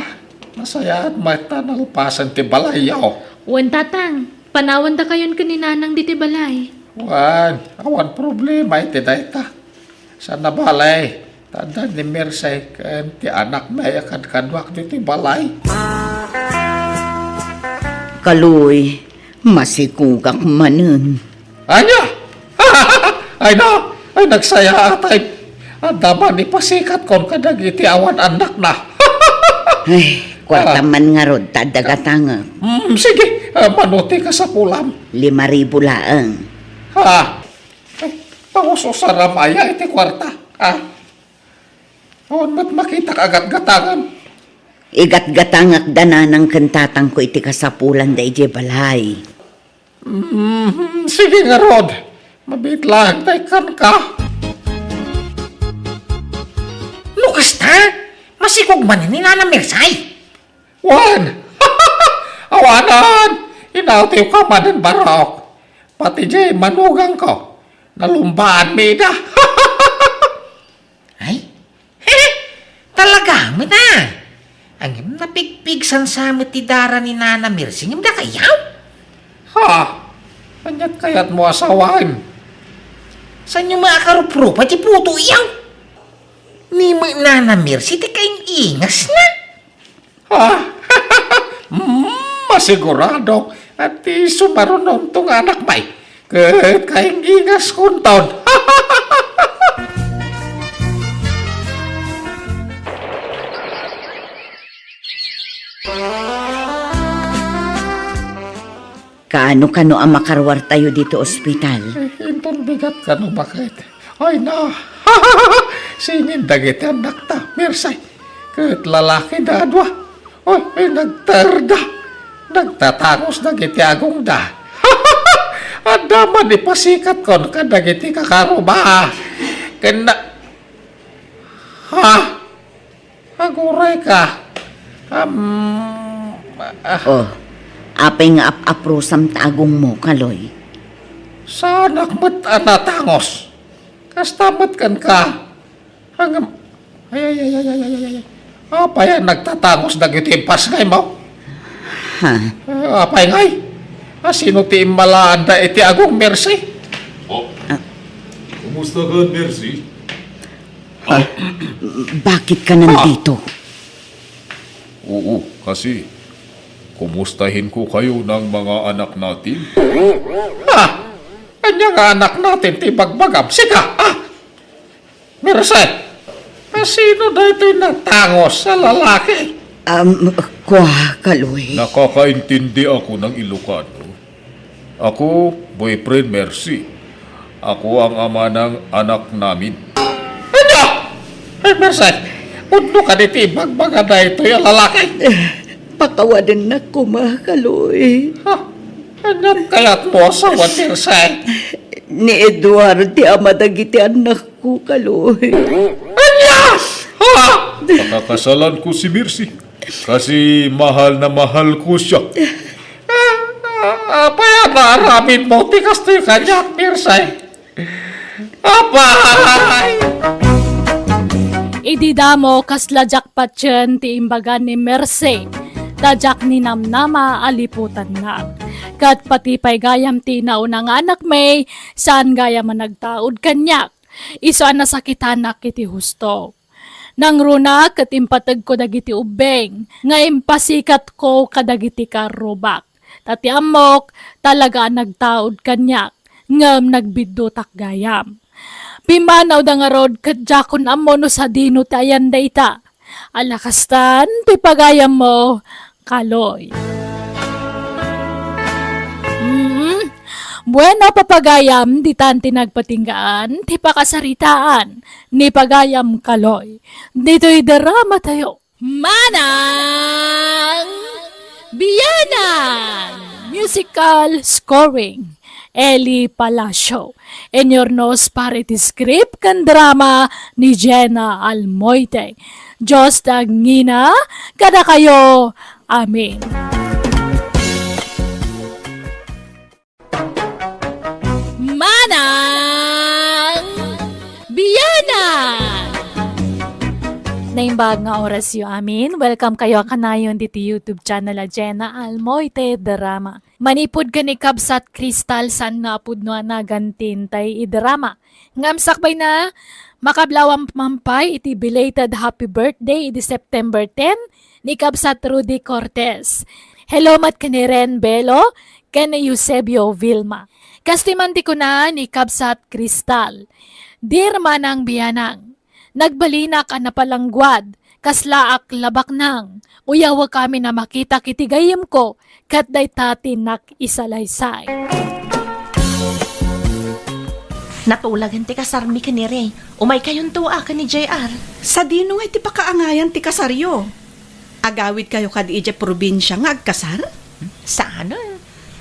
Nasayaat met ta nalpasen ti balayyo. Wen, Tatang. Panawandakayon ken ni Nanang ditoy balay. Wen, awan problema iti dayta. Saan a bale, ta adda ni Mirsay ken ti anakmi a kadkaduak ditoy balay. Kaloy, masikogak manen. Ania? Ay na, ay nagsayaat ay. Adda man ipasikatkon kadagiti awan annakna. Ay, kuarta man ngarud ta adda gatangek. Mm, sige, ah, mano ti kasapulam? Lima ribu laeng. Ha? Ay, paususaram aya iti kuarta? Ah? Awan met makitak a gatgatangan. Igatgatangek da nanang ken tatangko iti kasapulanda idiay balay. Mm, sige ngarud. Mabiit laeng ta ikkanka. No kasta, Masikog man ni Nana Mirsay. Wen! Awanan! Inawtiwka manen, Barok. Pati jay manugangko, nalumbaanmi ida. Ay? Talaga met a. Ngem napigpigsan sa met ti dara ni Nana Mercy, ngem dakayaw? Ha? Aniat kayatmo a sawen? Saanyo makaruprupa ti puto iyaw? Ni met Nana Mercy ti kaing-ingasna. Ah, mm, masigurado a ti sumarunonto nga anakmi ket kaing-ingaskonton. Kaano kano a makaruartayo ditoy ospital? Eh, inton bigat kano, baket. Ay na, singin dagiti annakta, Mirsay. Ket lalaki da a dua. Oy, ay, nagterda. Nagtatangos dagiti agongda. Adda man ipasikatkon kadagiti kakaruba. Ken na, ha? Aguray ka. Am, ah. Oh, apay nga ap-aprusam ta agongmo, Kaloy? Saanak met a natangos. Kasta met kenka. Ngem, ay, ay, ay, ay, ay, ay, ay, ay. Apay a nagtatangos dagiti impasngaymo? Ha? Ah, apay ngay? Ah, sino ti immalaanda iti agong, Mercy? Oh. Ah. Kumusta ka, Mercy? Ah, bakit ka nandito? Oo, kasi kumustahin ko kayo ng mga anak natin. Ah! Ania nga anak natin ti bagbagam? Sika, ah! Mercy, a sino daytoy natangos a lalaki? Um, kua, Kaloy. Nakakaintindi ako ng Ilocano. Ako, boyfriend Mercy. Ako ang ama ng anak namin. Ania? Ay, Mercy, pudno kadi ti ibagbaga daytoy a lalaki? Eh, pakawadennak koma, Kaloy. Ha? Ania kayatmo a sawen, Mercy? Ni Eduardo ti ama dagiti annakko, Kaloy. Ania? Ha? Pakakasalan ko si Mercy. Kasi mahal na mahal ko siya. Ah, ah, apay a naaramidmo ti kastoy kaniak, Mirsay? Apay! Idi damo, kasla diak patien ti imbaga ni Mercy, ta diak ninamnama a liputannak. Ket pati pay gayam ti nauna nga anakmi, saan gayam a nagtaud kaniak. Isu a nasakitanak iti husto. Nangruna ket impategko dagiti ubbing nga impasikatko kadagiti karrubak. Ta ti ammok, talaga a nagtaud kaniak, ngem nagbiddutak gayam. Pimmanawda ngarud ket diakon ammo no sadino ti ayan dayta. Ala kastan ti pagayammo, Kaloy. Mm. Bueno, papagayam, ditan ti nagpatinggaan ti pakasaritaan ni pagayam Kaloy. Ditoy drama tayo. Manang Bianang! Musical scoring, Eli Palacio. Inyurnos para iti script ken drama ni Jenna Almoite. Dios ti agngina kadakayo. Amen. Manang Bianang! Naimbag nga orasyo amin, welcome kayo a kanayon diti YouTube channel a Jenna Almoite Drama. Manipud ken ni Kabsat Crystal, saan nga a pudno a nagantin tay idrama. Ngem sakbayna, makablawam man pay iti belated happy birthday idi September ten ni Kabsat Rudy Cortez. Hello met ken ni Ren Belo ken ni Eusebio Vilma. Kastoy man ti kuna ni Kabsat Crystal, Dear Manang Bianang, nagbalinak a napalangguad, kaslaak labaknang, uyawek amin a makitak iti gayyemko, ket dayta ti nakisalaysay. Natulagen ti kasarmi ken ni Ray. Umaykayonto a ken ni J R. Sadino nga iti pakaangayan ti kasaryo? Agawidkayo kadi idiay probinsia nga agkasar? Saan a.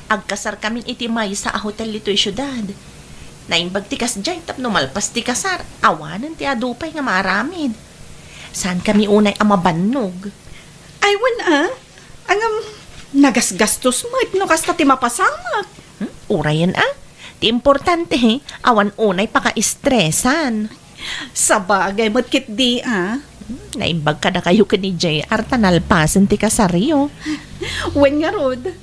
Agkasarkamin iti maysa a hotel ditoy siudad. Naimbag ti kasdiay tapno malpas ti kasar, awanen ti adu pay nga maaramid. Saan kami unay a mabannog? Ay, wen a. Ngem, nagasgastos met no kasta ti mapasamak. Hmm? Urayen a. Ti importante, awan unay pakaistresan. Sabagay met ketdi a. Hmm, naimbag kadakayo ken ni J R ta nalpasen ti kasaryo. Wen ngarud,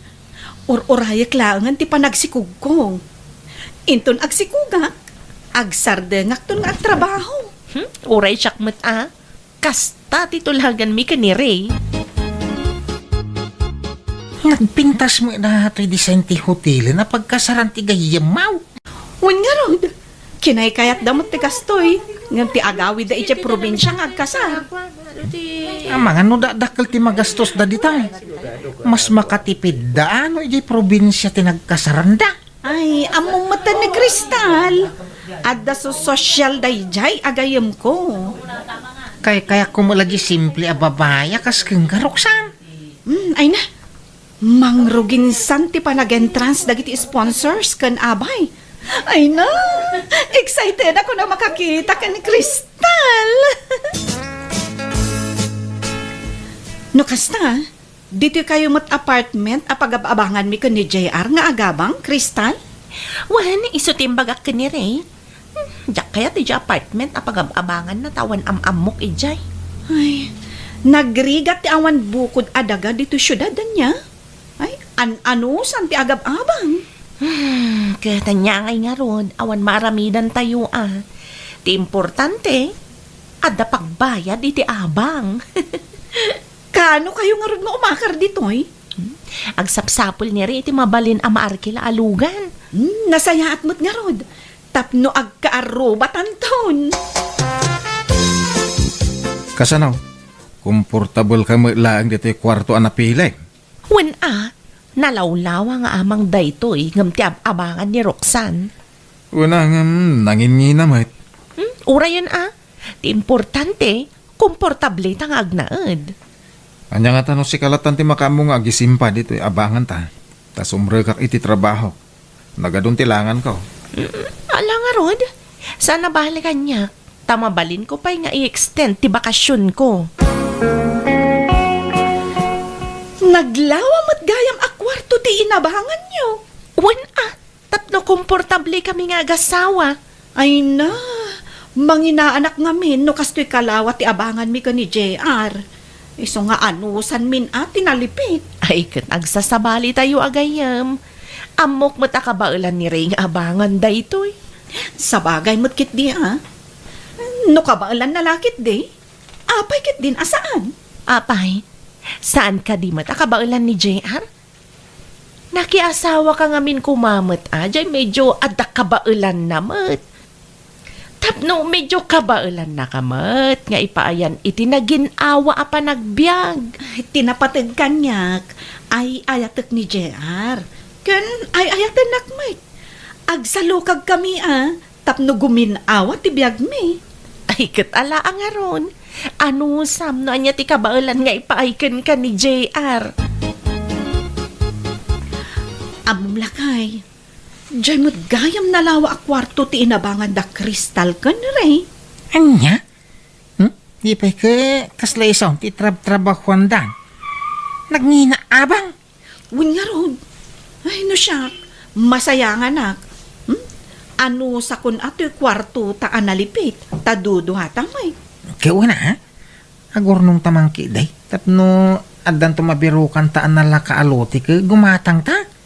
ur-urayek laengen ti panagsikogko. Inton agsikogak, agsardengakton nga agtrabaho. Hmm, uray siak met a. Kasta ti tulaganmi ken ni Ray. Nagpintas met datoy design ti hotelen a pagkasaran ti gayyemmaw. Wen ngarud, kinaykayatda met ti gastoy, ngem ti agawidda idiay probinsia nga agkasar. Amangan no dakdakkel ti magastos da dita. Mas makatipidda no idiay probinsia ti nagkasaranda. Ay, ammom metten ni Crystal. Adda so-, sosyal daydiay a gayyemko. Kaykayak ko met la di simple a babai a kas kenka, Roxanne. Hmm, ay na. Mangruginsan ti panag-entrance dagiti sponsors ken abay. Ay na, excited ako na makakita ken ni Crystal. No kasta, ditoy kayo met apartment a pagab-abanganmi ken ni J R nga agabang, Crystal? Wen, isu ti imbagak ken ni Ray. Hmm, diak kayat idiay apartment a pagab-abanganna ta awan am-ammok idiay. Ay, nagrigat ti awan bukod a daga ditoy siudad, ania? Ay, an-anusan ti agab-abang? Hmm, ket ania ngay ngarud, awan maaramidantayo a. Ti importante, adda pagbayad iti abang. Kaano kayo ngarud nga umakar ditoy? Hmm? Agsapsapul ni Ray iti mabalin a maarkila a lugan. Hmm, nasayaat met ngarud. Tapno agkaarrubatanton. Kasano? Komportabel ka met laeng ditoy kuarto a napilem? Wen a, nalawlawa nga amang daytoy ngem ti ab-abangan ni Roxanne. Wen a, ngem nanginnginam met. Hmm, urayen a. Ti importante, komportable ta nga agnaed. Ania ngata no sika lattan ti makaammo nga agisimpa ditoy abanganta, ta sumrekak iti trabahok. Nagadun ti langanko. Mm, ala ngarud, saan a bale kaniak, ta mabalinko pay nga i-extend ti bakasionko. Naglawa met gayam a kuarto ti inabanganyo. Wen a, tapno komportable kami nga agasawa. Ay na, manginaanak ngamin no kastoy kalawa ti abanganmi ken ni J R. Isu nga anusanmin a ti nalipit. Ay, ket agsasabalitayo a gayyem. Ammok met a kabaelan ni Ray nga abangan daytoy. Sabagay met ketdi a. No kabaelanna la ketdi, apay ketdin a saan? Apay, saan kadi met a kabaelan ni J R? Nakiasawaka ngamin koma met a, jay medyo adda kabaelanna met. Tapno medyo kabaelannaka met nga ipaayan iti nagin-awa a panagbiag. Ay, ti napateg kaniak, ay-ayatek ni J R. Ken ay-ayatennak met. Agsalukagkami a, tapno gumin-awa ti biagmi. Ay, ket ala a ngarud. Anusam no ania ti kabaelan nga ipaay kenka ni J R? Ammom lakay, jay met gayam nalawa a kuarto ti inabangan da Crystal ken Ray. Ania? Hmm? Di pay ket kasla isu ti trab-trabahuanda. Nagngina abang? Wen ngarud. Ay, no siak, masayanganak. Hmm? Anusakon a toy kuartota a nalipit, ta duduata met. Ket wen a, agurnongta man ketdi, tapno addanto mabirokanta a nalaka a lote ket gumatangta.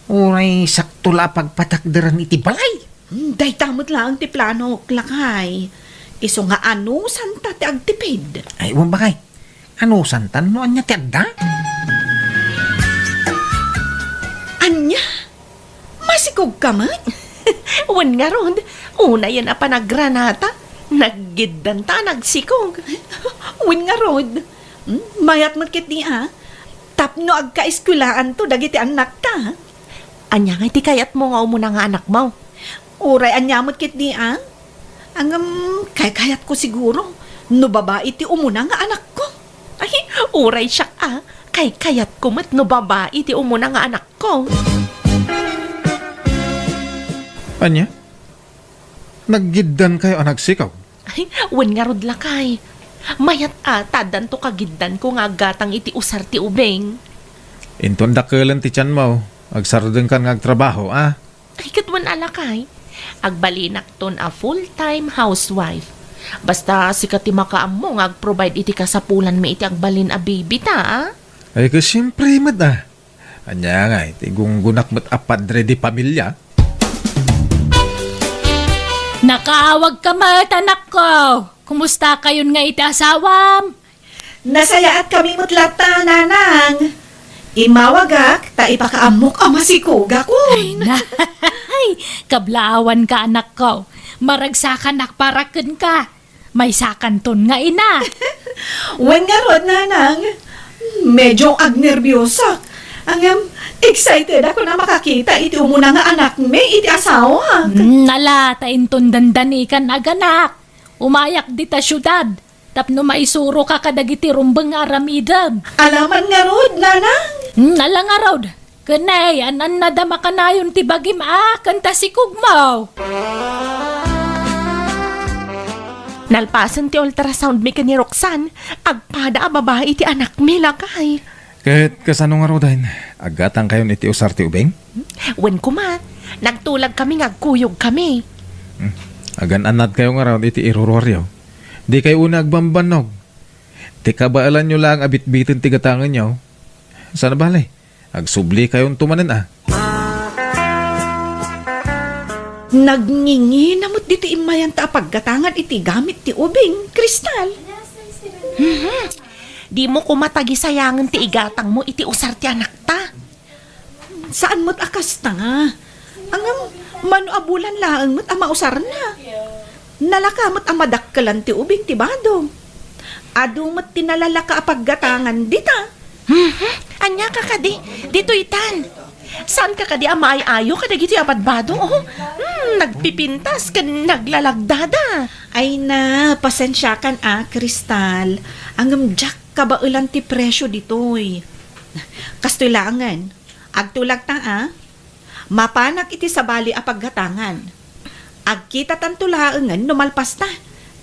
Uray sakto la a pagpatakderen iti balay. Hmm, dayta met laeng ti planok, lakay. Isu nga anusanta ti agtipid. Ay, wen bakay. Anusanta no ania ti adda? Ania? Masikogka met? Wen ngarud, unayen a panagranata, naggiddanta a nagsikog. Wen ngarud, hmm, mayat met ketdi a, tapno agkaeskuelaanto dagiti annakta. Ania ngay ti kayatmo nga umuna nga anakmo? Uray ania met ketdi a? Ngem, kaykayatko siguro no babai ti umuna nga anakko. Ay, uray siak a, kaykayatko met no babai ti umuna nga anakko. Ania? Naggiddankayo a nagsikog? Ay, wen ngarud lakay. Mayat a, ta addanto kagiddanko nga aggatang iti usar ti ubing. Inton dakkelen ti tianmo, agsardengkan nga agtrabaho, a? Ay, ket wen a lakay. Agbalinakton a full-time housewife. Basta sika ti makaammo nga agprovide iti kasapulanmi iti agbalin a baby ta, a? Ay, ket siempre met, a. Ania ngay, ti gunggonak met a padre de pamilia? Nakaawagka met, anakko. Kumusta kayon nga iti asawam? Nasayaatkami met latta, Nanang. Immawagak ta ipakaammok a masikogakon. Ay, nay, kablaawanka, anakko. Maragsakanak para kenka. Maysakanton nga ina. Wen ngarud, Nanang. Medyo agnerbiosakon. Ngem, excited ako a makakita iti umuna nga anakmi iti asawak. Hmm, ala, ta inton dandanikan aganak. Umayak dita siudad. Tapno maisuroka kadagiti rumbeng nga aramidem. Ala man ngarud, Nanang. Hmm, ala ngarud. Ken nay, an-annada makanayon ti bagim a, ken ta sikogmo. Nalpasen ti ultrasound mi ken ni Roxanne, agpada a babai ti anakmi, lakay. Ket kasano ngaruden, aggatangkayon iti usar ti ubing? Wen koma, nagtulagkami nga agkuyogkami. Hmm. Agan-annadkayo ngarud iti iruruaryo. Dikayo unay agbambannog. Ti kabaelanyo laeng a bitbiten ti gatangenyo. Saan a bale, agsublikayon to manen a. Nagngingina met ditoy immayanta a paggatangan iti gamit ti ubing, Crystal. Mhm. Dimo koma tagisayangen ti igatangmo iti usar ti anakta. Saan met a kasta. Ngem, mano a bulan laeng met a mausarna. Nalaka met a madakkelan ti ubing ti bado. Adu met ti nalalaka a paggatangan dita. Mhm. Ania ka kadi? Ditoy tan. Saan ka kadi a maay-ayo kadagitoy a badbado, oh? Hmm, nagpipintas ken naglalagdada. Ay na, pasensiakan a, Crystal. Ngem diak kabaelan ti presio ditoy. Kastoy laengen, agtulagta a. Mapanak iti sabali a paggatangan. Agkitatanto laengen no malpasta,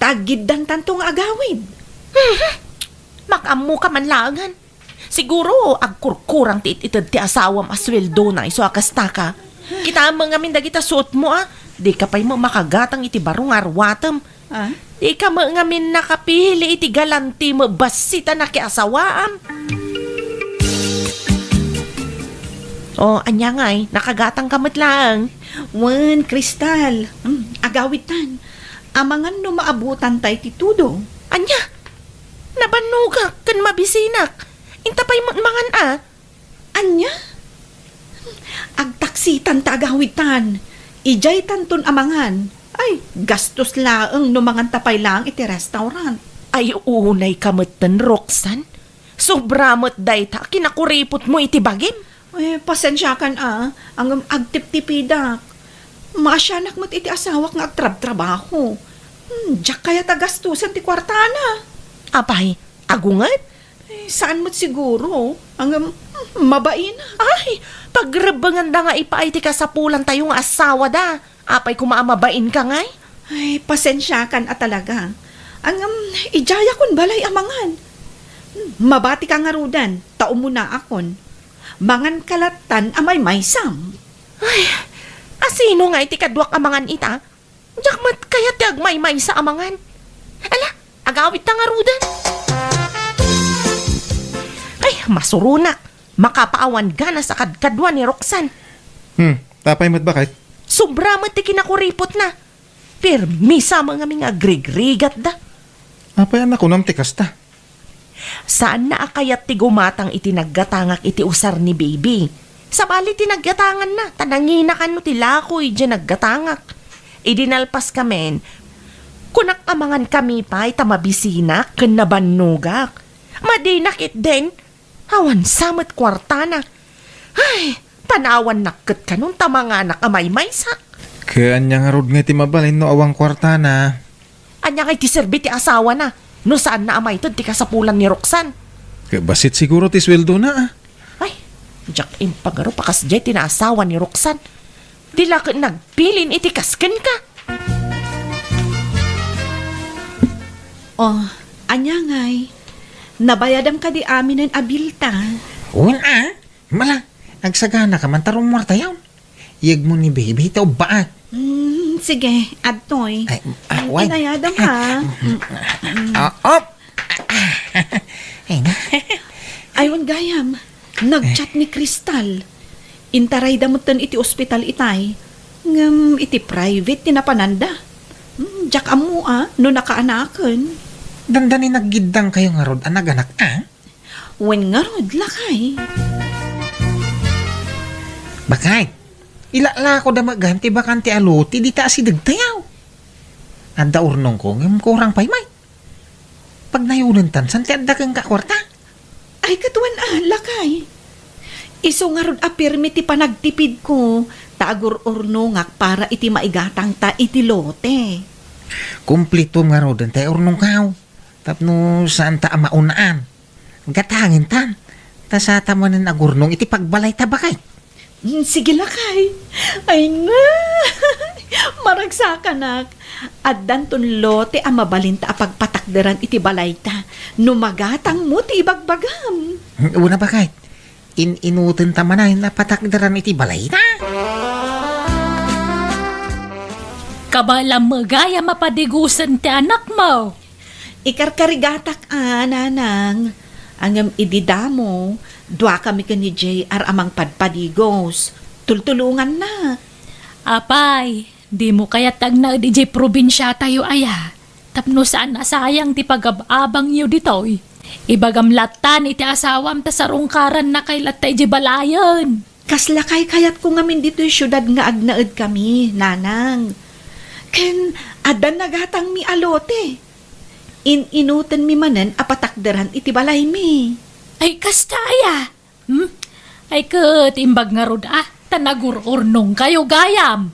ta aggiddantanto nga agawid. Mhm. Makaammoka man laengen. Siguro, agkurkurang ti it-ited ti asawam a sueldona isu a kastaka. Kitaem ngamin dagita suotmo a. Dika pay met makagatang iti baro nga aruatem. Ah? Dika met ngamin nakapili iti galanti met bassit a nakiasawaam. O, ania ngay, nakagatangka met laeng? Wen, Crystal. Hmm, agawidtan. Amangan no maabutan tay ti tudo. Ania? Nabannogak ken mabisinak. Inta pay met mangan a. Ania? Agtaksitan ta agawidtan. Idiaytanton a mangan. Ay, gastos laeng no manganta pay laeng iti restaurant. Ay, unayka metten, Roxanne. Sobra met dayta a kinakuripotmo iti bagim. Eh, pasensiakan a, ngem agtiptipidak. Maasianak met iti asawak nga agtrabtrabaho. Hmm, diak kayat a gastosen ti kuartana. Apay, agunget? Eh, saan met siguro. Ngem, hmm, mabainak. Ay, pagrebbenganda nga ipaay ti kasapulantayo nga asawada. Apay koma a mabainka ngay? Ay, pasensiakan a talaga. Ngem, idiayakon balay a mangan. Hmm, mabatika ngaruden, ta umunaakon. Manganka lattan a maymaysam. Ay, asino ngay ti kaduak a mangan ita? Diak met kayat ti agmaymaysa a mangan. Ala, agawidta ngaruden. Ay, masuronak. Makapaawan ganas a kadkadua ni Roxanne. Hmm, apay met baket? Sobra met ti kinakuripotna. Permisa met ngamin nga agrigrigatda. Apay a nakunam ti kasta? Saanna a kayat ti gumatang iti naggatangak iti usar ni baby. Sabali ti naggatanganna, ta nanginakan no ti lako idiay naggatangak. Idi nalpaskamin, kunak a mangankami pay ta mabisinak ken nabannogak. Madina ketdin, awan sa met kuartana. Ay, panawannak ket kanon ta manganak a maymaysa. Ket ania ngarud ngay ti mabalin no awan kuartana? Ania ngay ti serbi ti asawana no saanna a maited ti kasapulan ni Roxanne? Ket bassit siguro ti sueldona, a. Ay, diak impagarup a kasdiay ti naasawa ni Roxanne. Di la ket nagbilin iti kas kenka. Oh, Ania ngay? Nabayadam kadi aminen a bilta? Wen a. Mala, agsaganaka man ta rummuartayon. Iyegmo ni baby ta ubbaak. Hmm, sige, adtoy. Ay, ah, wen. Inayadam, ha? Mm, mm. Ah, op! Ay, na. Ay, wen gayam. Nagchat ni Crystal. Intarayda metten iti ospital itay. Ngem iti private ti napananda. Hmm, diak ammo a no nakaanaken. Dandani naggiddangkayo ngarud a naganak a? Wen ngarud, lakay. Bakay, ilalakoda met gayam ti bakante a lote dita asidegtayo. Adda urnongko ngem kurang pay met. Pagnayonentan, saan ti adda kenka a kuarta? Ay, ket wen a, lakay. Isu ngarud a pirmi ti panagtipidko, ta agur-urnongak para iti maigatangta iti lote. Kumplito ngaruden ti urnongkaw, tapno saanta a maunaan. Gatangentan, ta saanta manen agurnong iti pagbalayta, bakay. Hmm, sige, lakay. Ay na! Maragsakanak. Addanton lote a mabalinta a pagpatakderan iti balayta no magatangmo ti ibagbagam. Hmm, una, bakay. In-inutenta manen a patakderan iti balayta. Kabaelam met gayam a padigosen ti anakmo. Ikarkarigatak a, nanang. Ngem idi damo, duakami ken ni J R a mangpadpadigos. Tultulongannak. Apay, dimo kayat agnaed idiay probinsiatayo aya? Tapno saan a sayang ti pagab-abangyo ditoy. Ibagam lattan iti asawam ta sarungkarannakay latta idiay balayen. Kaslakay kayatko ngamin ditoy siudad nga agnaedkami, nanang. Ken adda nagatangmi a lote. In-inutenmi manen a patakderan iti balaymi. Ay, kasta aya? Hmm? Ay, ket imbag ngarud a, ta nagur-urnongkayo gayam.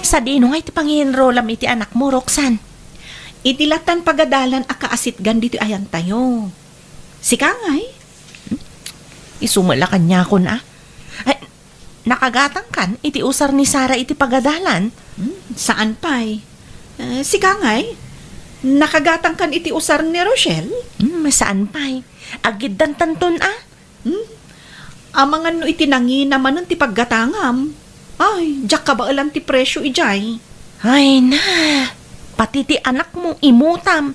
Sadino ngay ti pangienrolam iti anakmo, Roxanne? Iti lattan pagadalan a kaasitgan ditoy ayantayo. Sika ngay? Hmm? Isu met la kaniakon a. Ay, nakagatangkan iti usar ni Sarah iti pagadalan? Hmm, saan pay. Eh, sika ngay? Nakagatangkan iti usar ni Rochelle? Hmm, saan pay. Agiddantanton a. Hmm? Amangan no iti nangina manen ti paggatangam. Ay, diak kabaelan ti presio idiay. Ay na, pati ti anakmo, imutam.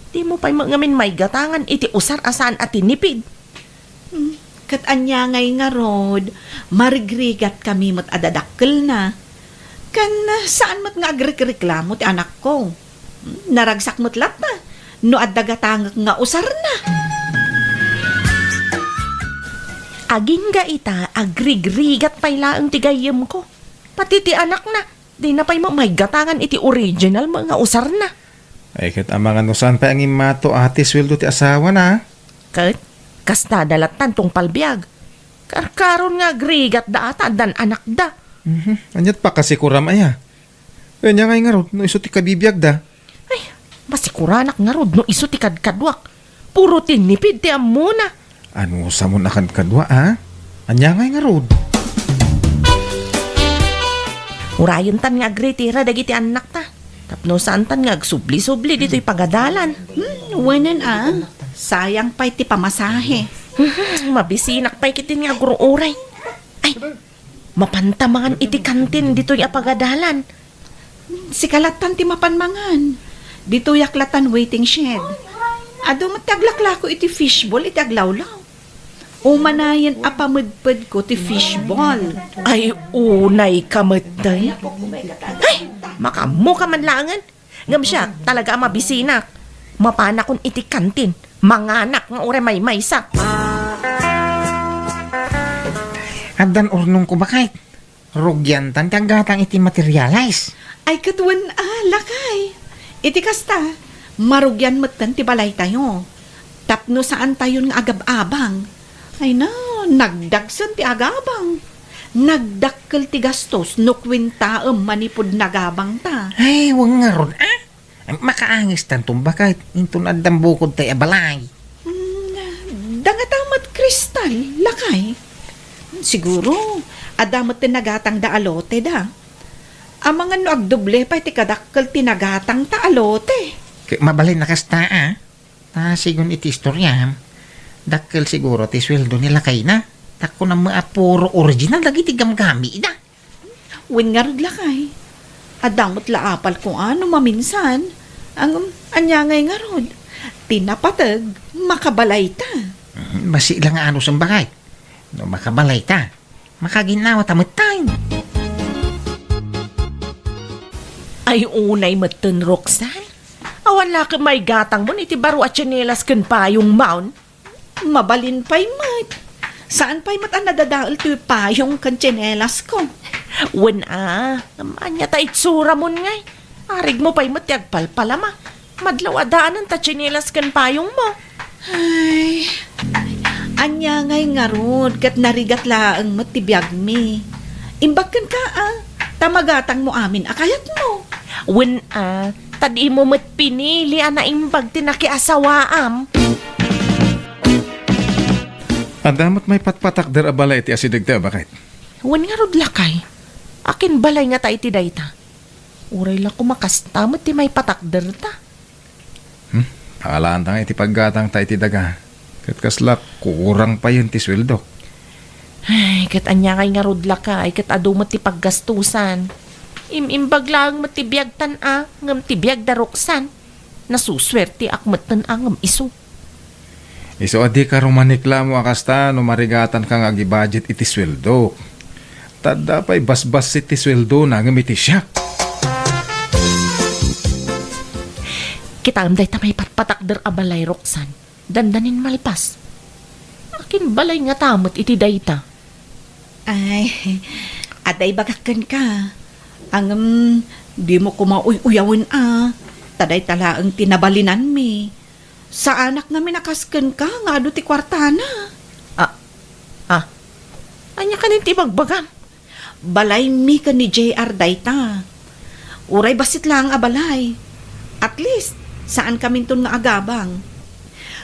Dimo pay met ngamin maigatangan iti usar a saan a tinipid. Hmm, ket ania ngay ngarud, marigrigatkami met a dadakkelna. Ken saan met nga agrikreklamo ti anakko. Naragsak met latta no adda gatangek nga usarna. Agingga ita, agrigrigat pay laeng ti gayyemko. Pati ti anakna, dina pay met maigatangan iti original met nga usarna. Ay, ket amangan no saan pay a ngimmato a ti sueldo ti asawana. Ket, kasta da lattan tungpal biag. Karkaron nga agrigatda a ta addan anakda. Mhm. Aniat pakasikuram aya? Ania ngay ngarud no isu ti kabibiagda? Ay, masikuranak ngarud no isu ti kadkaduak. Puro tinipid ti ammona. Ano, samon a kadkadua, a? Ania ngay ngarud? Urayentan nga agritira dagiti annakta. Tapno saantan nga agsubli-subli ditoy pagadalan. Hmm, wenen a. Sayang pay ti pamasahe. Mabisinak pay ketdin nga agur-uray. Ay, mapanta mangan iti kantin ditoy a pagadalan. Sika lattan ti mapan mangan. Ditoyak lattan waiting shed. Adu met ti aglaklako iti fishball iti aglawlaw. Umanayen a pamedpedko ti fishball. Ay, unay ka met, day. Ay, makaammo ka man laengen. Ngem siak, talaga a mabisinak. Mapanakon iti kantin. Manganak nga uray maymaysa. Addan urnongko, baket. Rugiantan ti aggatang iti materialis. Ay, ket wen a, lakay. Iti kasta, marugian metten ti balaytayo. Tapno saantayon nga agab-abang. Ay na, nagdagsen ti agabang. Nagdakkel ti gastos no kuentaem manipud nagabangta. Ay, wen ngarud, a? Makaangestanton baket inton addan bukodtay a balay. Hmm, dangata met, Crystal, lakay. Siguro, adda met ti nagatangda a lote da. Amangan no agdoble pay ti kadakkel ti nagatangta a lote. Ket mabalin a kasta, a. Ta sigun iti istoriam, dakkel siguro ti sueldo ni lakayna. Ta kunam met a puro original dagiti gamgamina. Wen ngarud, lakay, adda met la apalko a no maminsan. Ngem ania ngay ngarud? Ti napateg, makabalayta. Mhm, bassit la nga anus, bakay. No makabalayta, makaginawa ta metten. Ay, unay metten, Roxanne. Awan la ket maigatangmon iti baro a tsinelas ken payongmon? Mabalin pay met. Saan pay met a nadadael ti payong ken tsinelasko. Wen a, ngem ania ta itsuramon ngay? Arigmo pay met ti agpalpalama. Madlaw a daanen ta tsinelas ken payongmo. Ay, ania ngay ngarud ket narigat laeng met ti biagmi. Imbag kenka, a, ta magatangmo amin a kayatmo. Wen a, ta dimo met pinili a naimbag ti nakiasawaam. Adda met maipatpatakder a balay iti asidegta, bakay? Wen ngarud, lakay. Akin balay ngata iti dayta? Uray la koma kasta met ti maipatakderta. Hmm? Alaanta nga iti paggatangta iti daga. Ket kasla kurang payen ti sueldok. Ay, ket ania ngay ngarud, lakay, ket adu met ti paggastusan. Im-imbag laeng met ti biagtan a, ngem ti biag da Roxanne. Nasusuerteak metten a ngem isu. Isu a dika rumaniklamo a kasta no marigatanka nga agibudget iti sueldok. Ta adda pay basbassit ti sueldona ngem iti siak. Kitaem dayta maipatpatakder a balay, Roxanne. Dandanin malpas. Akin balay ngata met iti dayta? Ay, adda ibagak kenka. Ngem, dimo koma uy-uyawen a. Ta dayta laeng ti nabalinanmi. Saanak ngamin a kas kenka nga adu ti kuartana. Ah, ah. Ania kanin ti ibagbagam? Balaymi ken ni J R dayta. Uray bassit laeng a balay. At least, saankaminton nga agabang.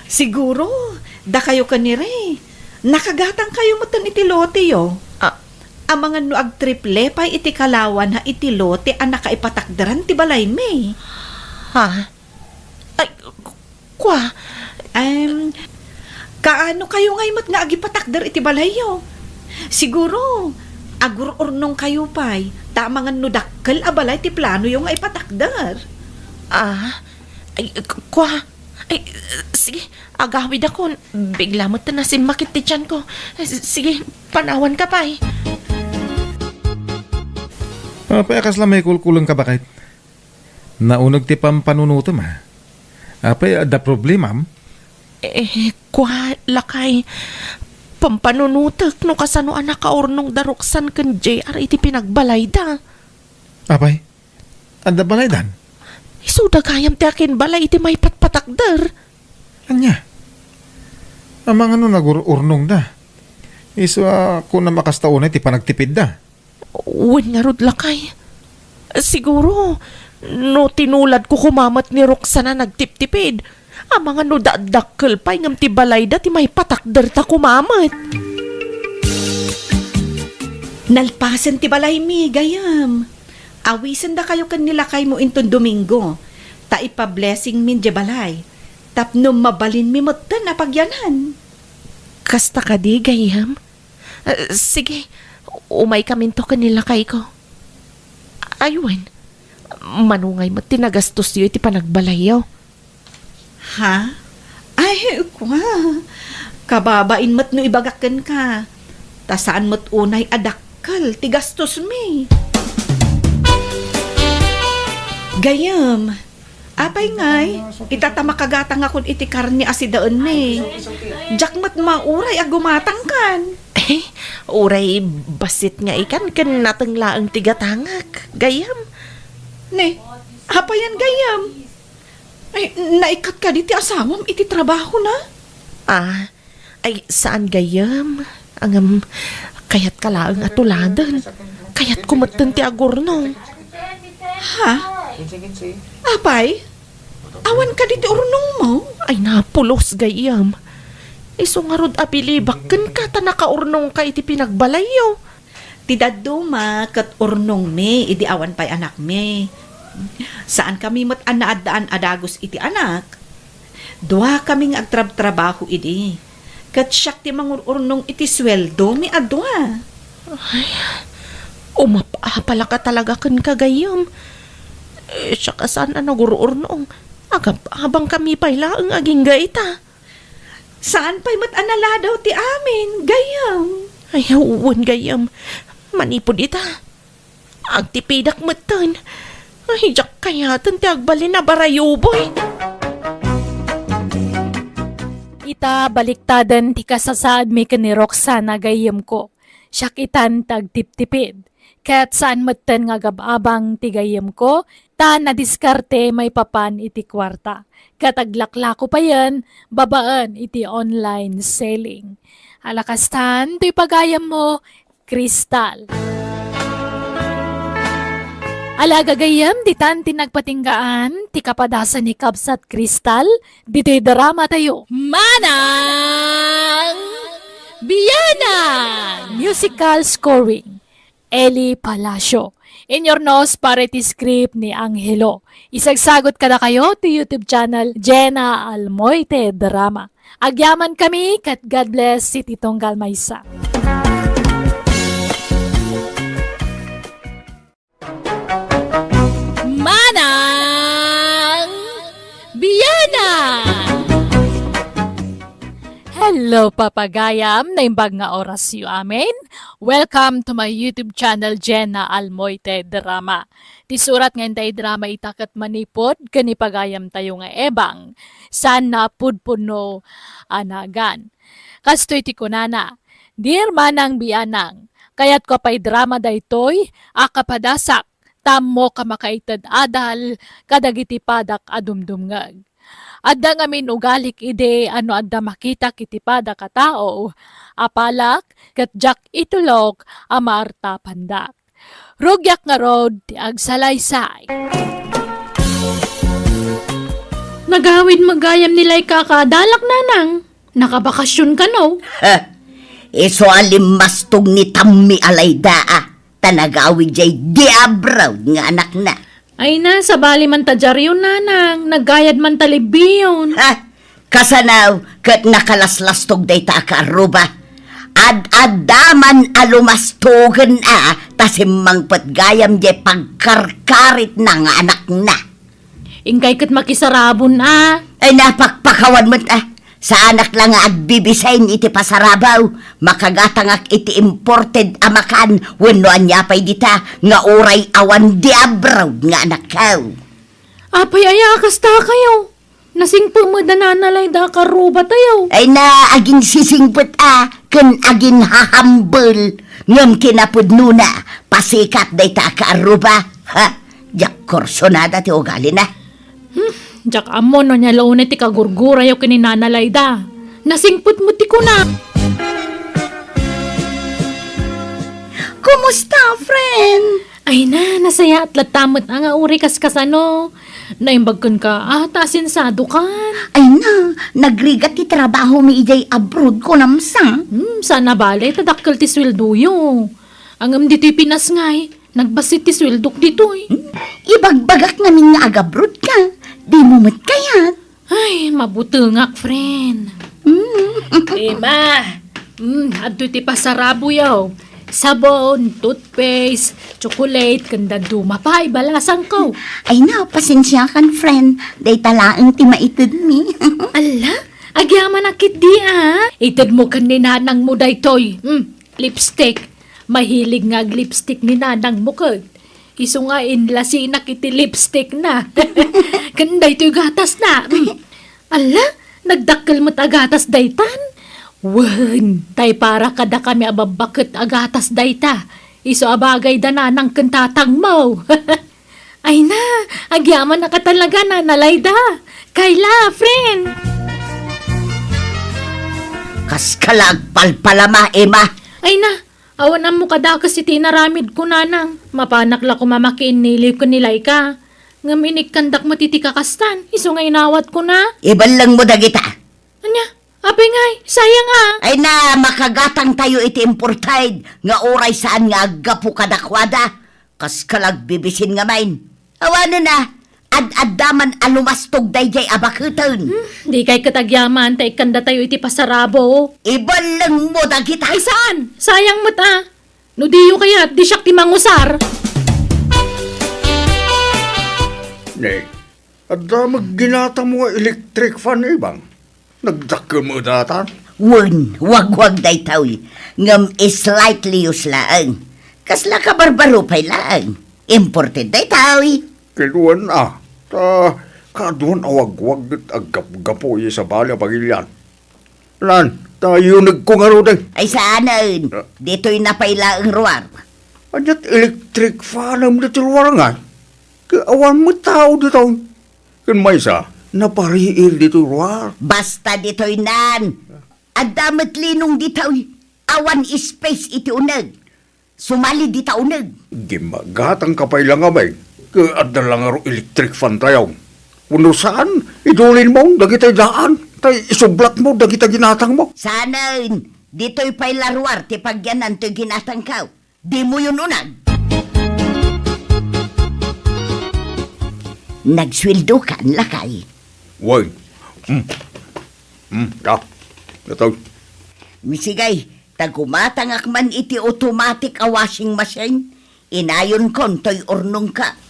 Siguro, dakayo ken ni Ray, nakagatangkayo metten iti loteyo. Ah. Amangan no agtriple pay iti kalawana iti lote a nakaipatakderan ti balaymi. Ha? Ay, k-, kua. Em, kaano kayo ngay met nga agipatakder iti balayyo? Siguro, agur-urnong kayo pay, ta amangan no dakkel a balay ti planoyo nga ipatakder. Ah, ay, k-, kua. Ay, sige, agawidakon. Bigla met nasimmakit ti tianko. S-, sige, panawanka pay. Apay a kasla maikulkulengka, bakay? Nauneg ti pampanunotem, a. Apay, adda problemam? Eh, kua, lakay. Pampanunotek no kasano a nakaurnong da Roxanne ken J R iti pinagbalayda. Apay, adda balaydan? Isuda gayam ti akin balay iti maipatpatakder. Ania? Amangan no nagur-urnongda. Isu a kunam a kasta unay ti panagtipidda. Wen ngarud, lakay. Siguro, no tinuladko koma met ni Roxanne a nagtiptipid, amangan no dakdakkel pay ngem ti balayda ti maipatakderta koma met. Nalpasen ti balaymi, gayam. Awisendakayo ken ni lakaymo inton Domingo, ta ipa-blessingmin diay balay, tapno mabalinmi metten a pagyanan. Kasta kadi, gayam? Ah, sige, umaykaminto ken ni lakayko. Ay wen, mano ngay met ti nagastosyo iti panagbalayyo? Ha? Ay, kua. Kababain met no ibagak kenka. Ta saan met unay a dakkel ti gastosmi. Gayam, apay ngay, ita ta makagatangakon iti karne a sidaenmi. Diak met mauray a gumatangkan. Eh, uray bassit nga ikan ken nateng laeng ti gatangak, gayam. Ne, apayan gayam? Ay, naikat kadi ti asawam iti trabahona? Ah, ay, saan gayam. Ngem, kayatka laeng a tuladen. Kayatko metten ti agurnong. Ha? Apay? Awan kadi ti urnongmo? Ay, napulos gayam. Isu ngarud a bilibak kenka ta nakaurnongka iti pinagbalayyo. Ti dadduma ket urnongmi idi awan pay anakmi. Saankami met a naaddaan a dagus iti anak. Duakami nga agtrabtrabaho idi. Ket siak ti mangur-urnong iti sueldomi a dua. Ay, umap-apalaka talaga kenka, gayyem. Eh, siak a saan a nagur-urnong. Agab-abangkami pay laeng agingga ita. Saan pay met a naladaw ti amin, gayyem? Ay, wen, gayyem. Manipud ita, agtipidak metten. Ay, diak kayaten ti agbalin a barayuboy. Ita, baliktaden ti kasasaadmi ken ni Roxana, gayyemko. Siak itan ti agtiptipid. Ket saan metten nga agab-abang ti gayyemko, ta nadiskarte maipapan iti kuarta. Ket aglaklako payen babaen iti online selling. Ala kastan, toy pagayammo, Crystal. Ala gagayyem, ditan ti nagpatinggaan ti kapadasan ni Kabsat Crystal ditoy drama tayo. Manang Bianang! Musical scoring, Eli Palacio. Inurnos para iti script ni Angelo. Isagsagot kadakayo ti YouTube channel Jenna Almoite Drama. Agyamankami ket God bless iti tunggal maysa. Manang Bianang! Hello, papagayam! Naimbag nga orasyo amin. Welcome to my YouTube channel, Jenna Almoite Drama. Ti surat nga intay drama ita ket manipud ken ni pagayamtayo nga Ebang, saan a pudpudno a nagan. Kastoy ti kunana, "Dear Manang Bianang, kayatko pay drama daytoy a kapadasak, ta ammok a makaited adal kadagiti padak a dumdumngeg. Adda ngamin ugalik idi a no adda makitak iti padak a tao, apalak ket diak itulok a maartapandak. Rugiak ngarud ti agsalaysay." Nagawid met gayam ni Laika a kaadalak, Nanang. Nakabakasyon kano? Ha? Isu a limmastog ni Tammi a Layda a ta nagawid jay diabrawd nga anakna. Ay na, sabali man ta diaryon, Nanang. Naggayad man ta libbiyon. Ha? Kasano ket nakalaslastog dayta a kaarruba? Ad-adda man a lumastogen a ta simmangpet gayam jay pagkarkaritna nga anakna. Inkay ket makisarabon a. Ay, napakpakawan met a. Saanak la nga agbibisay iti pasarabaw. Makagatangak iti imported a makan wenno ania pay dita nga uray awan diabrawd nga anakkaw. Apay aya a kasta kayo? Nasingpet met da Nana Layda a karrubatayo. Ay na, aginsisingpet a ken aginhahambel ngem kinapudnona, pasikat dayta a kaarruba. Ha? Diak kursunada ti ugalina. Hmm, diak ammo no ania la unay ti kagurgurayo ken ni Nana Layda. Nasingpet met ti kuna. Kumusta, friend? Ay na, nasayaat latta met a nga uray kaskasano. Naimbag kenka a ta asensiadokan. Ay na, nagrigat ti trabahomi idiay abroad, kunam sa. Hmm, saan a bale ta dakkel ti sueldoyo. Ngem ditoy Pinas ngay, nagbassit ti sueldok ditoy. Hmm? Ibagbagak ngamin nga agabroad ka. Dimo met kayat. Ay, mabutengak, friend. Mm. Ima, mm, adtoy ti pasaraboyo. Sabon, toothpaste, chocolate, ken dadduma pay balasangko. Ay na, pasensiakan, friend. Dayta laeng ti maitedmi. Alla, agyamanak ketdi a. Itedmo ken ni nanangmo daytoy. Mm, lipstick. Mahilig nga ag-lipstick ni nanangmo ket. Isu nga inlasinak iti lipstickna. Ken daytoy gatasna. Mm. Alla, nagdakkel met a gatas daytan. Wen, tay para kadakami a babbaket a gatas dayta. Isu a bagay da nanang ken tatangmo. Ay na, agyamanak a talaga, Nana Layda. Kayla, friend. Kaskala agpalpalama, Emma. Ay na, awan ammo kadakes iti inaramidko, nanang. Mapanak la koma makiinniliw ken ni Laika. Ngem inikkandak met iti kakastan, isu nga inawatkona. Ibellengmo dagita. Ania? Apay ngay, sayang a. Ay na, makagatangtayo iti imported nga uray saan nga aggapu kadakuada. Kas kalagbibisin ngamin. Awanen a, ad-adda man a lumastog daydiay a baketen. Hmm, dikay ket agyaman ta ikkandatayo iti pasarabo. Ibellengmo dagita. Ay saan? Sayang met a. No diyo kayat, di siak ti mangusar. Ne, adda met ginatangmo nga electric fan, Ibang? Nagdakkel met dayta? Wen, wagwag daytoy, ngem slightly used laeng. Kasla kabarbaro pay laeng. Imported daytoy. Ket wen a, ta kaaduan a wagwag ket aggapgapu iti sabali a pagilian. Lan, ta yunegko ngaruden. Ay saanen, ah, ditoy na pay laeng ruar. Ania't electric fanem ditoy ruar ngay? Ket awan met tao ditoy. Ken maysa, napariir ditoy ruar. Basta ditoy nan. Adda met linong ditoy. Awan space iti uneg. Sumali dita uneg. Gimmagatangka pay la ngamin, ket adda la ngarud electric fan tayo. Wenno saan, idulinmo dagiti daan, tay isublatmo dagiti ginatangmo. Saanen, ditoy pay la ruar ti pagyanan toy ginatangko. Dimo yun uneg. Nagsueldokan, lakay? Wen. Hmm. Hmm, da. Datoy. Misigay, ta gumatangak man iti automatic a washing machine, inayonkon toy urnongko.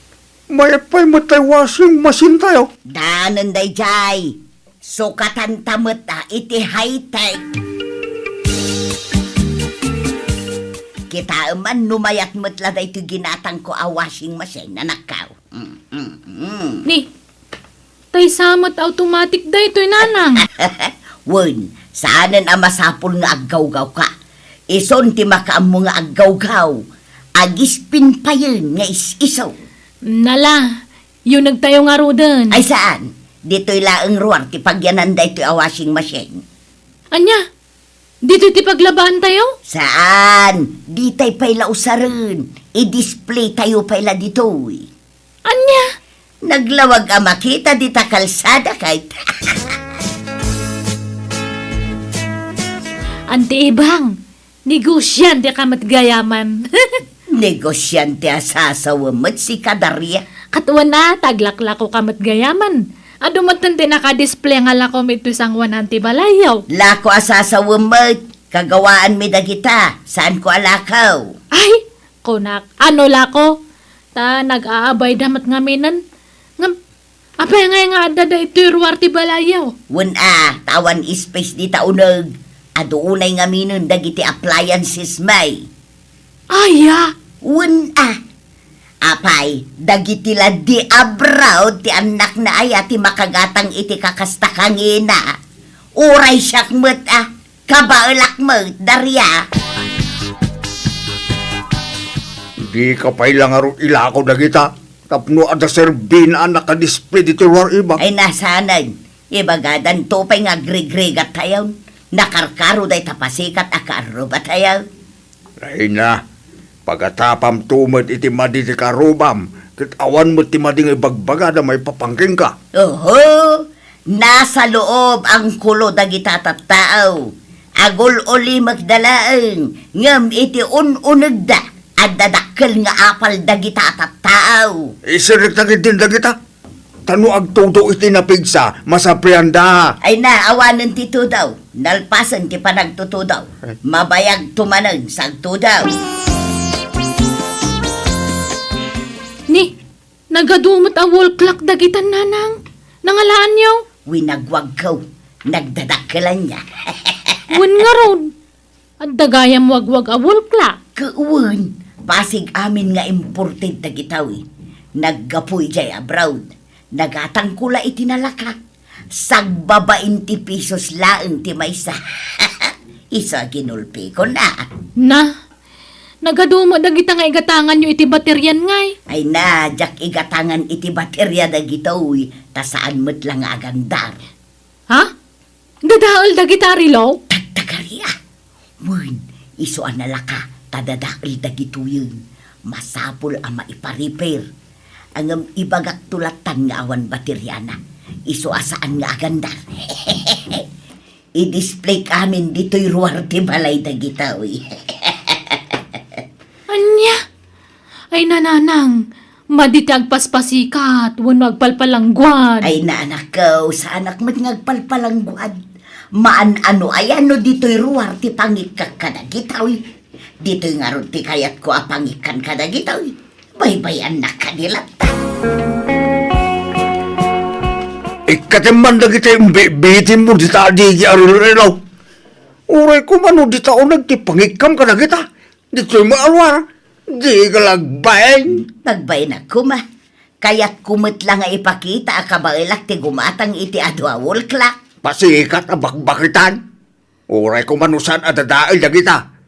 Mayat pay met tay washing machine tayo. Danen daydiay. Sukatanta met a iti high-tech. Kitaem man no mayat met la daytoy ginatangko a washing machine, anakko. Mm, mm, mm. Ni, tay sa met automatic daytoy, nanang. Wen, saanen a masapul nga aggawgawka. Isun ti makaammo nga aggawgaw. Agispin payen nga is-iso. Nala, yunegtayo ngaruden. Ay saan, ditoy laeng ruar ti pagyanan daytoy a washing machine. Ania? Ditoy ti paglabaantayo? Saan, ditay pay la usaren. I-display tayo pay la ditoy. Ania? Naglawag a makita dita kalsada kayta. Anti Ibang, negosiante ka met gayaman. Negosiante a sasawem met sika, Daria. Ket wen a, taglaklako ka met gayaman. Adu met ti naka-display nga lako met ti sangoanan ti balayyo. Lako a sasawem met, kagawaanmi dagita, saanko a lako. Ay, kunak, ano lako? Ta nag-aabayda met ngaminen. Ngem, apay ngay nga adda daytoy ruar ti balayyo? Wen a, ta awan space dita uneg. Adu unay ngaminen dagiti appliances mi. Aya? Wen a. Apay, dagiti la di abroad ti annakna aya ti makagatang iti kakasta kangina? Uray siak met a, kabaelak met, Daria. Dika pay la ngarud ilako dagita, tapno adda serbina a naka-display ditoy ruar, Ibang. Ay, nasanan. Ibagadanto pay nga agrigrigat tayon. Nakarkaro dayta pasikat a kaarrubatayo. Ay na, pagatapamto met iti madi ti karrubam, ket awan met ti madi nga ibagbagada maipapan kenka. Oho, nasa loob angkulo dagita tattao. Agul-ulimekda laeng, ngem iti un-unegda, adda dakkel nga apal dagita tattao. Isirrekta ketdin dagita. Ta no agtudo iti napigsa, masaprianda. Ay na, awanen ti tudo. Nalpasen ti panagtutudo. Ay. Mabayagto manen sa agtudo. Ni, nagadu met a wall clock dagitan, nanang. Nangalaanyo? Winagwagko. Nagdadakkelanna. Wen ngarud. Adda gayam wagwag a wall clock. Wen, pasig amin nga imported dagitoy. Naggapu idiay abroad. Nagatangko la iti nalaka. Sagbabain ti pesos laeng ti maysa. Isu a ginulpikon a. Na, nagadu met dagita nga igatanganyo iti baterian ngay. Ay na, diak igatangan iti bateria dagitoy, ta saan met la nga agandar. Ha? Dadael dagita a relo? Tagtagari a. Wen, isu a nalaka ta dadael dagitoyen. Masapul a maipa-repair. Ngem ibagakto lattan nga awan bateriana. Isu a saan nga agandar. I-displayk amin ditoy ruar ti balay dagitoy. Ania? Ay, nanang, madi ti agpaspasikat wenno agpalpalangguad. Ay, nanakko, saanak met nga agpalpalangguad. Maan-ano aya no ditoy ruar ti pangikkak kadagitoy. Ditoy ngarud ti kayatko a pangikkan kadagitoy. Baybay-annak kadi latta. Ikkatem man dagiti imbibitinmo dita adigi a rilrilaw. Uray koma no dita uneg ti pangikkam kadagita. Ditoy met a ruar. Di ka lagbain. Nagbain koma. Kayatko met la nga ipakita a kabaelak ti gumatang iti adu a wall clock. Pasikat a bakbakitan. Uray koma no saan a dadael dagita.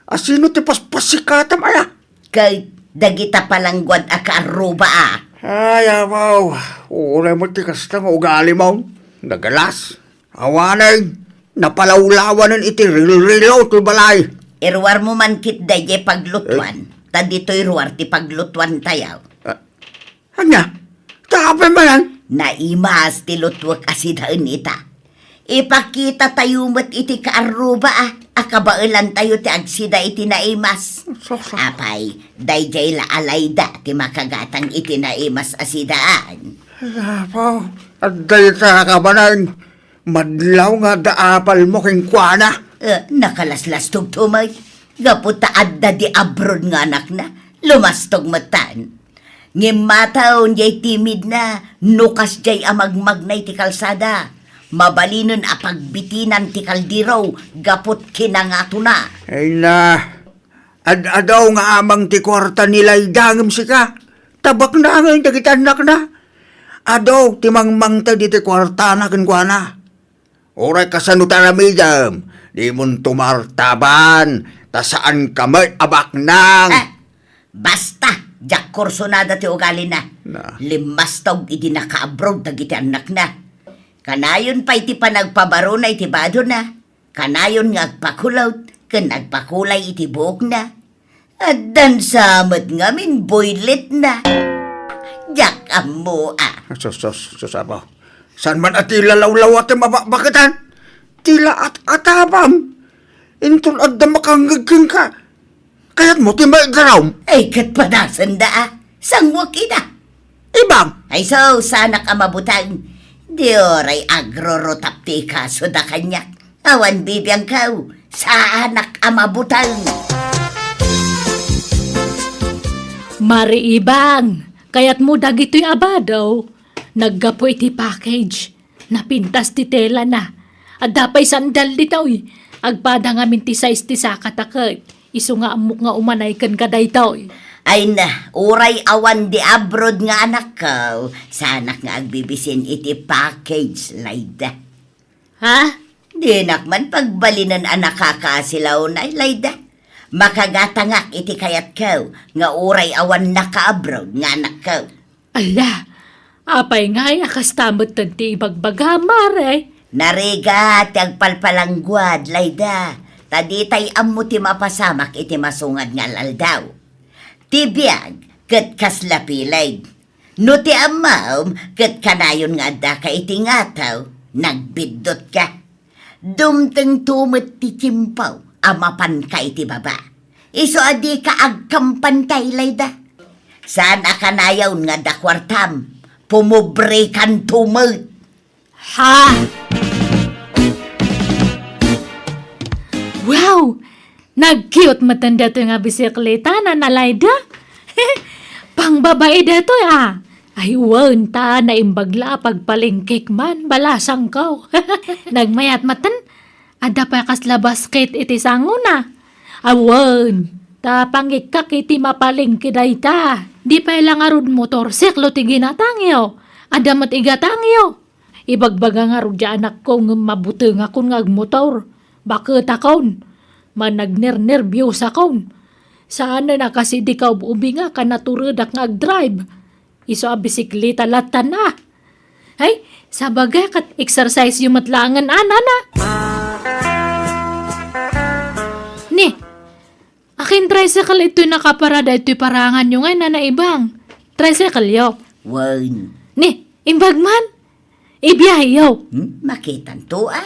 Asino ti paspasikatam aya? Ket dagita palangguad a kaarruba a. Ay, abaw. Uray met ti kasta nga ugalimo. Nagalas. Awanen, napalawlawanen iti rilrilaw ti balay. Iruarmo man ket daydiay paglutuan, ta ditoy ruar ti paglutuantayo. Ah, ania? Ta apay manen? Naimas ti lutuek a sidaen ita. Ipakitatayo met iti kaarruba a, a kabaelantayo ti agsida iti naimas. Sus, sus. Apay, daydiay la a Layda ti makagatang iti naimas a sidaan. Ay, apo, adda ita a kabanen. Madlaw nga adda apalmo kenkuana. Eh, nakalaslastog to, may. Gapu ta adda di abroad nga anakna, lumastog metten. Ngem mataon jay timidna, no kasjay a magmagna iti kalsada. Mabalinen a pagbitinan ti kaldero, gaput kinangatona. Ay na, ad-adaw nga amang ti kuarta ni Layda ngem sika. Tabakna ngay dagiti annakna. Adu ti mangmangted iti kuartana kenkuana. Uray kasano ti aramidem, dimon tumartaban, ta saanka met a baknang. Ah, basta, diak kursunada ti ugalina. Na. Limmastog idi nakaabroad dagiti annakna. Kanayon pay ti panagpabarona iti badona. Kanayon nga agpakulot ken agpakulay iti buokna. Addan sa met ngamin boyletna. Diak ammo a. Sus, sus, sus, apo. Saan man a ti lalawlawa ti mabakbaketan? Ti la at-atabam. Inton adda makangngeg kenka, kayatmo ti maigaraw? Ay, ket padasenda a. Sanguak ida. Ibang. Ay, so, saanak a mabuteng. Di uray agrurutap ti ikasoda kaniak. Awan bibiangko, saanak a mabuteng. Mari Ibang, kayatmo dagitoy a bado? Naggapu iti package. Napintas ti telana. Adda pay sandal ditoy. Agpada ngamin ti size ti sakata ket isu nga ammok nga umanay kenka daytoy. Ay na, uray awan di abroad nga anakko, saanak nga agbibisin iti package, Layda. Ha? Dinak man pagbalinen a nakakaasilaw, Layda. Makagatangak iti kayatko nga uray awan nakaabroad nga anakko. Ala, apay ngay a kasta metten ti ibagbaga, Mare? Narigat ti agpalpalangguad, Layda, ta ditay ammo ti mapasamak iti masungad nga al-aldaw. Ti biag ket kasla pileg. No ti ammom ket kanayon nga addaka iti ngataw, nagbiddutka. Dumtengto met ti tiempo a mapanka iti baba. Isu a dika agkampantay, Layda. Saan a kanayon nga adda kuartam, pumobrekanto met. Ha? Wow! Nag-cute metten daytoy nga bisikleta, Nana Layda. Pangbabai daytoy, a. Ay, wen, ta naimbag la a pagpalengkek man, balasangko. Nagmayat metten, adda pay kasla basket iti sangona. Awan, ta pangikkak iti mapalengke dayta. Di pay la ngarud motorsiklo ti ginatangyo. Adda met igatangyo. Ibagbaga ngarud ti anakko ngem mabutengakon nga agmotor. Baketakon. Managnernerbiosakon. Saanen a kas idi kaub-ubingak a naturedak nga agdrive. Isu a bisikleta lattan a. Ay, sabagay ket exercise-yo met laengen, a, Nana. Ni, akin tricycle itoy nakaparada itoy paranganyo ngay, Nana Ibang. Tricycle-yo. Wen. Ni, imbag man. Ibiyaheyo. Hmm? Makitanto, a?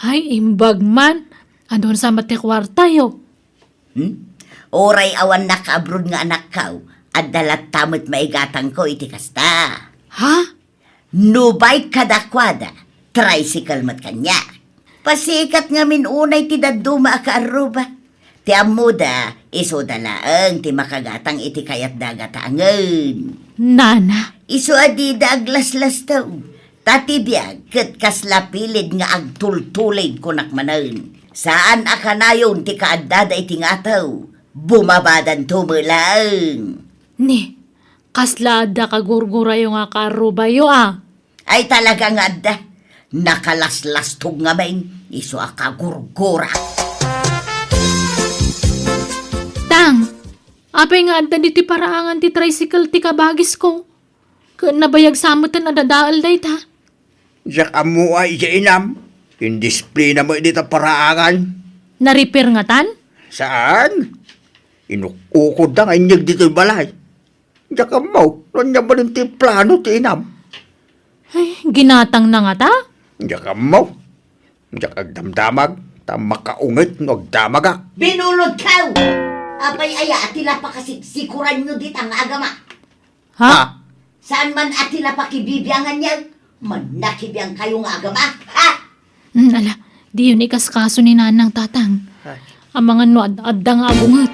Ay, imbag man. Adun sa met ti kuartayo? Hmm? Uray awan nakaabroad nga anakkaw, adda latta met maigatangko iti kasta. Ha? No bike kadakuada, tricycle met kaniak. Pasikat ngamin unay ti dadduma a kaarruba. Ti ammoda, isuda laeng ti makagatang iti kayatda a gatangen. Nana. Isu a dida aglaslastaw. Ta ti biag ket kasla pilid nga agtultulid kunak manen. Saan a kanayon ti kaaddada iti ngato. Bumabadanto met laeng. Ni, kasla adda kagurgurayo nga kaarrubayo a? Ay, talaga nga adda. Nakalaslastog ngamin, isu a kagurgura. Tang, apay nga adda ditoy paraangan ti tricycle ti kabagisko? Ket nabayag sa meten a dadael dayta. Diak ammo a idiay inam. Indisplina met dita paraangan. Nariper ngatan? Saan? Inuk-ukodda nga inyeg ditoy balay. Diak ammo no ania manen ti plano ti inam. Ay, ginatangna ngata? Diak ammo. Diak agdamdamag, ta makaunget no agdamagak. Binulodkaw! Apay aya a ti la pakasiksikuranyo dita nga agama? Ha? Ha? Saan man a ti la pakibibianganyo? Mannakibiangkayo nga agama? Ha? Hmm, ala, diyo ni kaskaso ni Nanang, Tatang. Ay. Amangan no ad-, adda nga agunget.